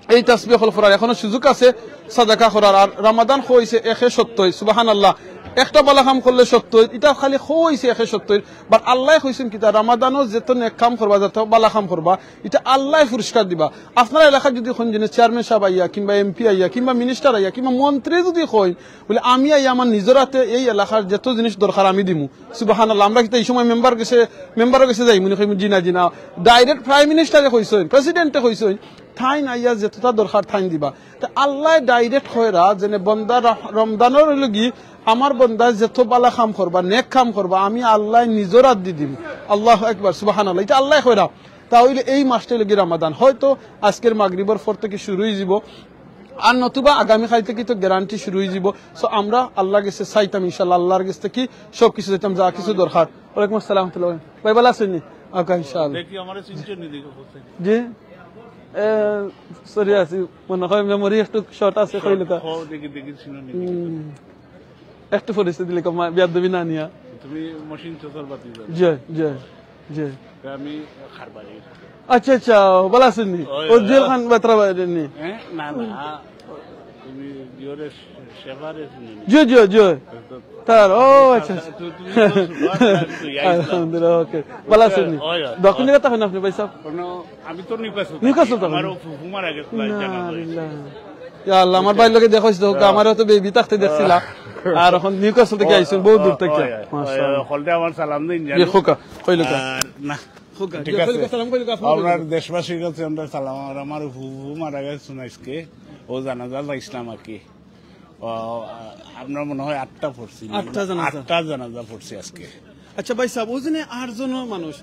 এই তাসবিহ অকল পড়ার, এখনো সুযোগ আছে সাদাকা করার। আর রমাদান কইছে একে সত্তইর, সুবহানাল্লাহ। একটা বালা কাম করলে সত্তইর, ইটা খালি কইছে একে সত্তইর। But আল্লায় কইছইন কিতা, রমাদানো যত নেক কাম করবা, যত বালা কাম করবা, ইটা আল্লায় পুরস্কার দিবা। আপনার এলাকাত যুদি কইন যেনে চেয়ারম্যান সাব আইয়া, কিংবা এমপি আইয়া, কিংবা মিনিস্টার আইয়া, কিংবা মন্ত্রী যুদি কইন, বলে, "আমি আইয়া আমার নিজর আতে এই এলাকার যত জিনিস দরকার আমি দিমু।" সুবহানাল্লাহ। আমরা কিতা এই সময় মেম্বার গেছে, মেম্বারর গেছে যাইমু নি, কইমু, "জি না, জি না।" ডাইরেক্ট প্রাইম মিনিস্টারে কইছইন, প্রেসিডেন্টে কইছইন, তাইন আইয়া যতটা দরকার তাইন দিবা। তে আল্লায় ডাইরেক্ট কইরা যেনে বন্দা র-, রমজানর অইলো গি, আমার বন্দায় যত বালা কাম করবা, নেক কাম করবা, আমি আল্লায় নিজর আত দি দিমু। আল্লাহু আকবার, সুবহানাল্লাহ। ইটা আল্লায় কইরা। তা অইলে এই মাসটা অইলো গি রমাদান। হয়তো আজকের মাগরিবর পর থেকে শুরু অইযিবো, আর নতুবা আগামীকাইল থেকে তো গ্যারান্টি শুরু অইযিবো। So আমরা আল্লাহর গেছে চাইতাম ইনশাআল্লাহ, আল্লাহর গেছ থেকে সব কিছু চাইতাম, যা কিছু দরকার। ওয়ালাইকুম আসসালাম ওয়া রাহমাতুল্লাহ। ভাই, ভালা আছইন নি? ওকে, ইনশাআল্লাহ। দেখি, আমারে চিনছইন নি দেখি, বুঝছইন নি? জি? এ, সরি আছি, মনে হয় মেমোরি একটু শর্ট আছে, কইলো কা। হ, দেখি, দেখি, চিনো নি দেখি। হুম। একটু পরিচয় দিলে কম, বিয়াদবি না নিয়া। তুমি মহসিন চাচার ভাতিজা? জি, জি, জি। তে আমি খারবাড়ি। আচ্ছা, আচ্ছা, ভালা আছইন নি? ওই, ও ওই, জুয়েল ওই। খান বাতরা বাইরে নি? হ্যাঁ? না, না, তুমি জিওরে শেফারে চিনো নি? জি, জি, জি। তো তার, ও আচ্ছা, আচ্ছা। তু-, তুমি তো সুপার, তুই আইস না। আলহামদুলিল্লাহ, ওকে। ভালা আছইন নি? ওই, ওই, দক্ষিণ ওই। জাগাত থাকইন আপনে, ভাই সাহেব? কোনো, আমি তো নিউক্যাসল থাকি। নিউক্যাসল থাকইন? আমার ও ফুফু মারা গেছে, না, জানাজা অইছে। ইয়া আল্লাহ, আমার ভাইর লগে দেখা অইছে তো, ওকে, হ্যাঁ। আমারে তো বেবি থাকতে দেখছিলা। আর এখন নিউক্যাসল থেকে আইছইন, বহুত দূর থেকে। ওই, ওই, ওই, মাশাআল্লাহ। হকলরে আমার সালাম দিন, জি, জানো। খোকা, কইলো কা। আর না, খোকা, ঠিক জি, আছে। কইলো কা, সালাম কইলো কা, আপনার আপনার কইলো কা। দেশবাসীর কাছে আমরা সালাম, আর আমার ফুফু মারা গেছে আজকে, ও জানাজা ইসলাম আর কি। ও, আপনার মনে হয় আটটা পড়ছি। আটটা জানাজা। আটটা জানাজা পড়ছি আজকে। আচ্ছা ভাই সাহেব, ওই জন্য আটজন মানুষ,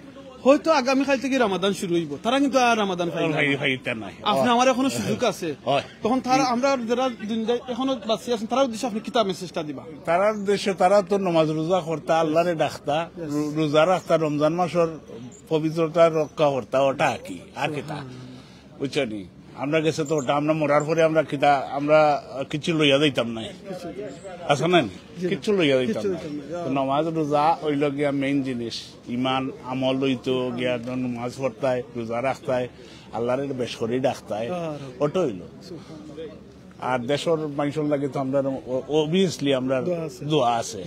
হয়তো আগামীকাইল থেকে রমাদান শুরু অইবো, তারা কিন্তু আর রমাদান পাইতা নায়। পাইতা নায়। আপনে আমার এখনো সুযোগ আছে। হয়। তখন তারা, আমরা যারা দিন যাই, এখনো বাঁচি আছইন, তারার উদ্দেশ্যে আপনে কিতা মেসেজটা দিবা? তারার উদ্দেশ্যে, তারা তো নমাজ রোজা করতা, আল্লাহরে ডাকতা, রো-, রোজা রাখতা, রমজান মাসর পবিত্রতা রক্ষা করতা, ওটা আর কি, আর কিতা? বুঝছো নি? আমরা গেছে তো ওটা, আমরা মরার পরে আমরা কিতা, আমরা, আহ, কিচ্ছু লইয়া যাইতাম না। আছে না? জি। কিচ্ছু লইয়া যাইতাম কিচ্ছু না। লইতাম না। তো নমাজ রোজা অইলো গিয়া মেইন জিনিস। ইমান আমল অইতো গিয়া, তো নমাজ পড়তায়, রোজা রাখতায়, আল্লাহরে বেশ করি ডাকতায়। হ্যাঁ, হ্যাঁ। ওটা অইলো। আর দেশর মানুষর লাগি তো আমরা ও-, obviously আমরা দোয়া আছে। দোয়া আছে।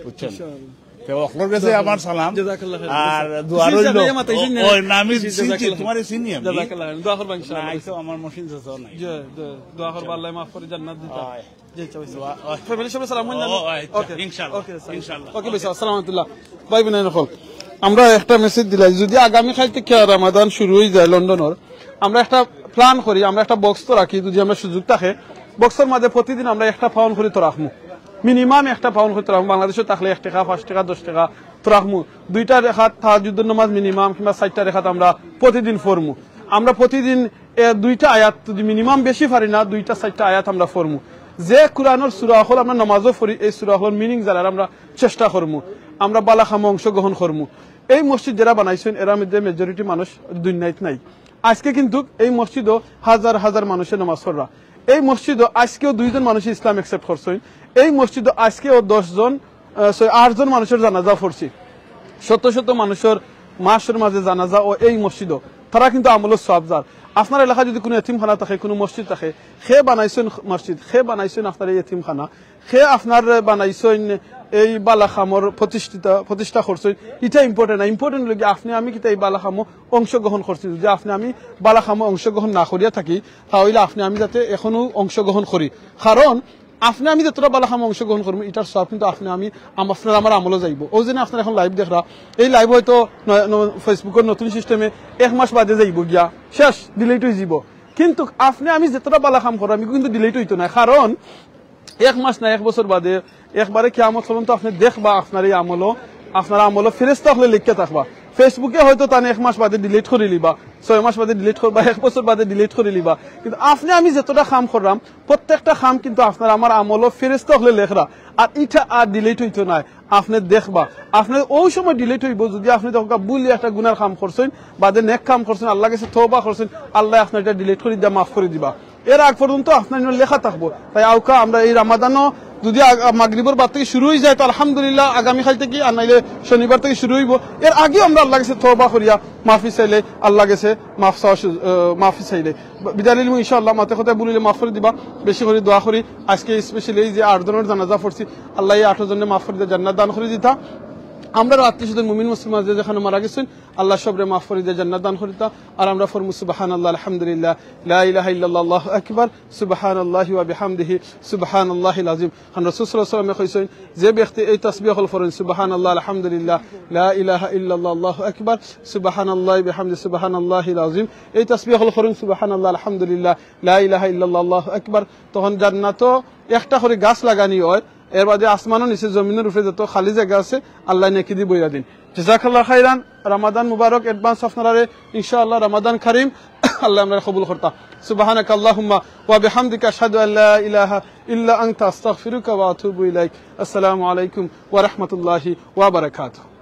বুঝছেন? ইনশাআল্লাহ। তো হকলর গেছে আমার সালাম। জাযাকাল্লাহ খাইরান। আর দোয়া জি, রইলো। জানাইয়া মাতাইছেন না। ওই, না, আমি জি, চিনছি, জাযাকাল্লাহ। তোমারে চিনি আমি। জাযাকাল্লাহ খাইরান। দোয়া করবা ইনশাআল্লাহ। না, এই তো আমার মহসিন চাচাও নাই। জি, দোয়া, দোয়া করবা, আল্লাহ মাফ করি জান্নাত দিতা। হয়। জি, আচ্ছা, ভাই। দোয়া, ওই। ফ্যামিলির সবাই সালাম কইন জানি? ও, আচ্ছা, ওকে। ইনশাআল্লাহ, ওকে, স্যার। ইনশাআল্লাহ। ওকে, ভাই, আসসালামু আলাইকুম। ভাই বোন হকল, আমরা একটা মেসেজ দিলাই, যদি আগামী কাইল থেকে রমাদান শুরু অই যায় লন্ডনর, আমরা একটা প্ল্যান করি, আমরা একটা বক্স তো রাখি, যদি আমরা সুযোগ থাকে, বক্সর মাঝে প্রতিদিন আমরা একটা পাউন্ড করি তো রাখমু, মিনিমাম একটা পাউন্ড করি তো রাখমু। বাংলাদেশো থাকলে এক টেকা, পাঁচ টেকা, দশ টেকা তো রাখমু। দুইটা রেকাত তাহাজ্জুদর নামাজ মিনিমাম কিংবা চাইরটা রেকাত আমরা প্রতিদিন পড়মু। আমরা প্রতিদিন, এ, দুইটা আয়াত, যদি মিনিমাম বেশি পারি না, দুইটা চাইরটা আয়াত আমরা পড়মু। যে কুরআনর সূরা অকল আমরা নামাজো পড়ি, এই সূরা অকলর মিনিং জানার আমরা চেষ্টা করমু। আমরা বালা কামো অংশগ্রহণ করমু। এই মসজিদ যেরা বানাইছইন, এরার মধ্যে মেজরিটি মানুষ দুনিয়াত নাই। আজকে কিন্তু এই মসজিদো হাজার হাজার মানুষে নামাজ পড়রা। এই মসজিদো আজকেও দুইজন মানুষে ইসলাম accept করছইন। এই মসজিদো আজকেও দশ জন, আহ, sorry, আটজন মানুষর জানাজা পড়ছি। শত শত মানুষর মাসর মাঝে জানাজা ও এই মসজিদো। তারা কিন্তু আমলর সওয়াব যার। আপনার এলাকা যদি কোনো এতিমখানা থাকে, কোনো মসজিদ থাকে, কে বানাইছইন মসজিদ, কে বানাইছইন আপনার এই এতিমখানা, কে আপনার বানাইছইন এই বালা কামর প্রতিষ্ঠিতা, প্রতিষ্ঠা করছইন, ইটা important না। Important অইলো গিয়া আপনে আমি কিতা এই বালা কামো অংশগ্রহণ করছি। যদি আপনে আমি বালা কামো অংশগ্রহণ না করিয়া থাকি, তা অইলে আপনে আমি যাতে এখনো অংশগ্রহণ করি। কারণ আপনে আমি যতটা বালা কামো অংশগ্রহণ করমু, ইটার সওয়াব কিন্তু আপনে আমি আম-, আপনার আমার আমলো যাইবো। অউ যেন আপনারা এখন live দেখরা, এই live হয়তো ন-, ন-, Facebook-অর নতুন system-এ এক মাস বাদে যাইবো গিয়া, শেষ, delete অইযিবো। কিন্তু আপনে আমি যতটা বালা কাম কররাম, ইগু কিন্তু delete অইতো নায়। কারণ এক মাস না, এক বছর বাদে একবারে কিয়ামত পর্যন্ত আপনে দেখবা আপনার এই আমলো, আপনার আমলো ফেরেশতা অকলে লেখিয়া থাকবা। Facebook-এ হয়তো তানে এক মাস বাদে delete করিলিবা, ছয় মাস বাদে delete করবা, এক বছর বাদে delete করিলিবা, কিন্তু আপনে আমি যতটা কাম কররাম, প্রত্যেকটা কাম কিন্তু আপনার আমার আমলো ফেরেশতা অকলে লেখরা। আর ইটা আর delete অইতো নায়, আপনে দেখবা। আপনে অউ সময় delete অইবো যদি আপনে দেখবা ভুলে একটা গুনার কাম করছইন, বাদে নেক কাম করছইন, আল্লার গেছে তওবা করছইন, আল্লায় আপনার ইটা delete করি দিয়া মাফ করি দিবা। এর আগ পর্যন্ত আপনার ইনো লেখা থাকবো। তাই আউক্কা আমরা এই রমাদানও যদি আগ-, মাগরিবর বাদ থাকি শুরু অইযায়, তো আলহামদুলিল্লাহ, আগামীকাইল থাকি, আর নাইলে শনিবার থাকি শুরু অইবো। এর আগেও আমরা আল্লার গেছে তওবা করিয়া মাফি চাইলে, আল্লার গেছে মাফ চাওয়া শু-, আহ, মাফি চাইলে। ব-, বিদায় নিমু ইনশাআল্লাহ, মাতে কথায় ভুল অইলে মাফ করি দিবা, বেশি করি দোয়া করি। আজকে specially এই যে আট জনর জানাজা পড়ছি, আল্লায় এই আট জনরে মাফ করি দিয়া জান্নাত দান করি দিতা। আমরার আত্মীয় স্বজন মুমিন মুসলিম যে যেখানো মারা গেছইন, আল্লায় সবরে মাফ করি দিয়া জান্নাত দান করি দিতা। আর আমরা পড়মু সুবহানাল্লাহ, আলহামদুলিল্লাহ, লা ইলাহা ইল্লাল্লাহ, আল্লাহু আকবার, সুবহানাল্লাহি ওয়া বিহামদিহি, সুবহানাল্লাহিল আযীম। কারণ রাসূল সাল্লাল্লাহু আলাইহি ওয়াসাল্লামে কইছইন, যে ব্যক্তি এই তাসবিহ অকল পড়ইন, সুবহানাল্লাহ, আলহামদুলিল্লাহ, লা ইলাহা ইল্লাল্লাহ, আল্লাহু আকবার, সুবহানাল্লাহি বিহামদিহি, সুবহানাল্লাহিল আযীম, এই তাসবিহ অকল পড়ইন, সুবহানাল্লাহ, আলহামদুলিল্লাহ, লা ইলাহা ইল্লাল্লাহ, আল্লাহু আকবার, তখন জান্নাতো একটা করি গাছ লাগানি অয়। এর বাদে আসমানর নিচে, জমিনর উপরে যত খালি জাগা আছে, আল্লায় নেকি দি ভরিয়া দিন। জাযাকাল্লাহ খাইরান, রমাদান মুবারক advance আপনারারে, ইনশাআল্লাহ রমাদান কারীম, আল্লায় আমরারে কবুল করতা। সুবহানাকাল্লাহুম্মা ওয়া বিহামদিকা, আশহাদু আল্লা ইলাহা ইল্লা আনতা, আস্তাগফিরুকা ওয়া আতুবু ইলাইক। আসসালামু আলাইকুম ওয়া রাহমাতুল্লাহি ওয়া বারাকাতুহু।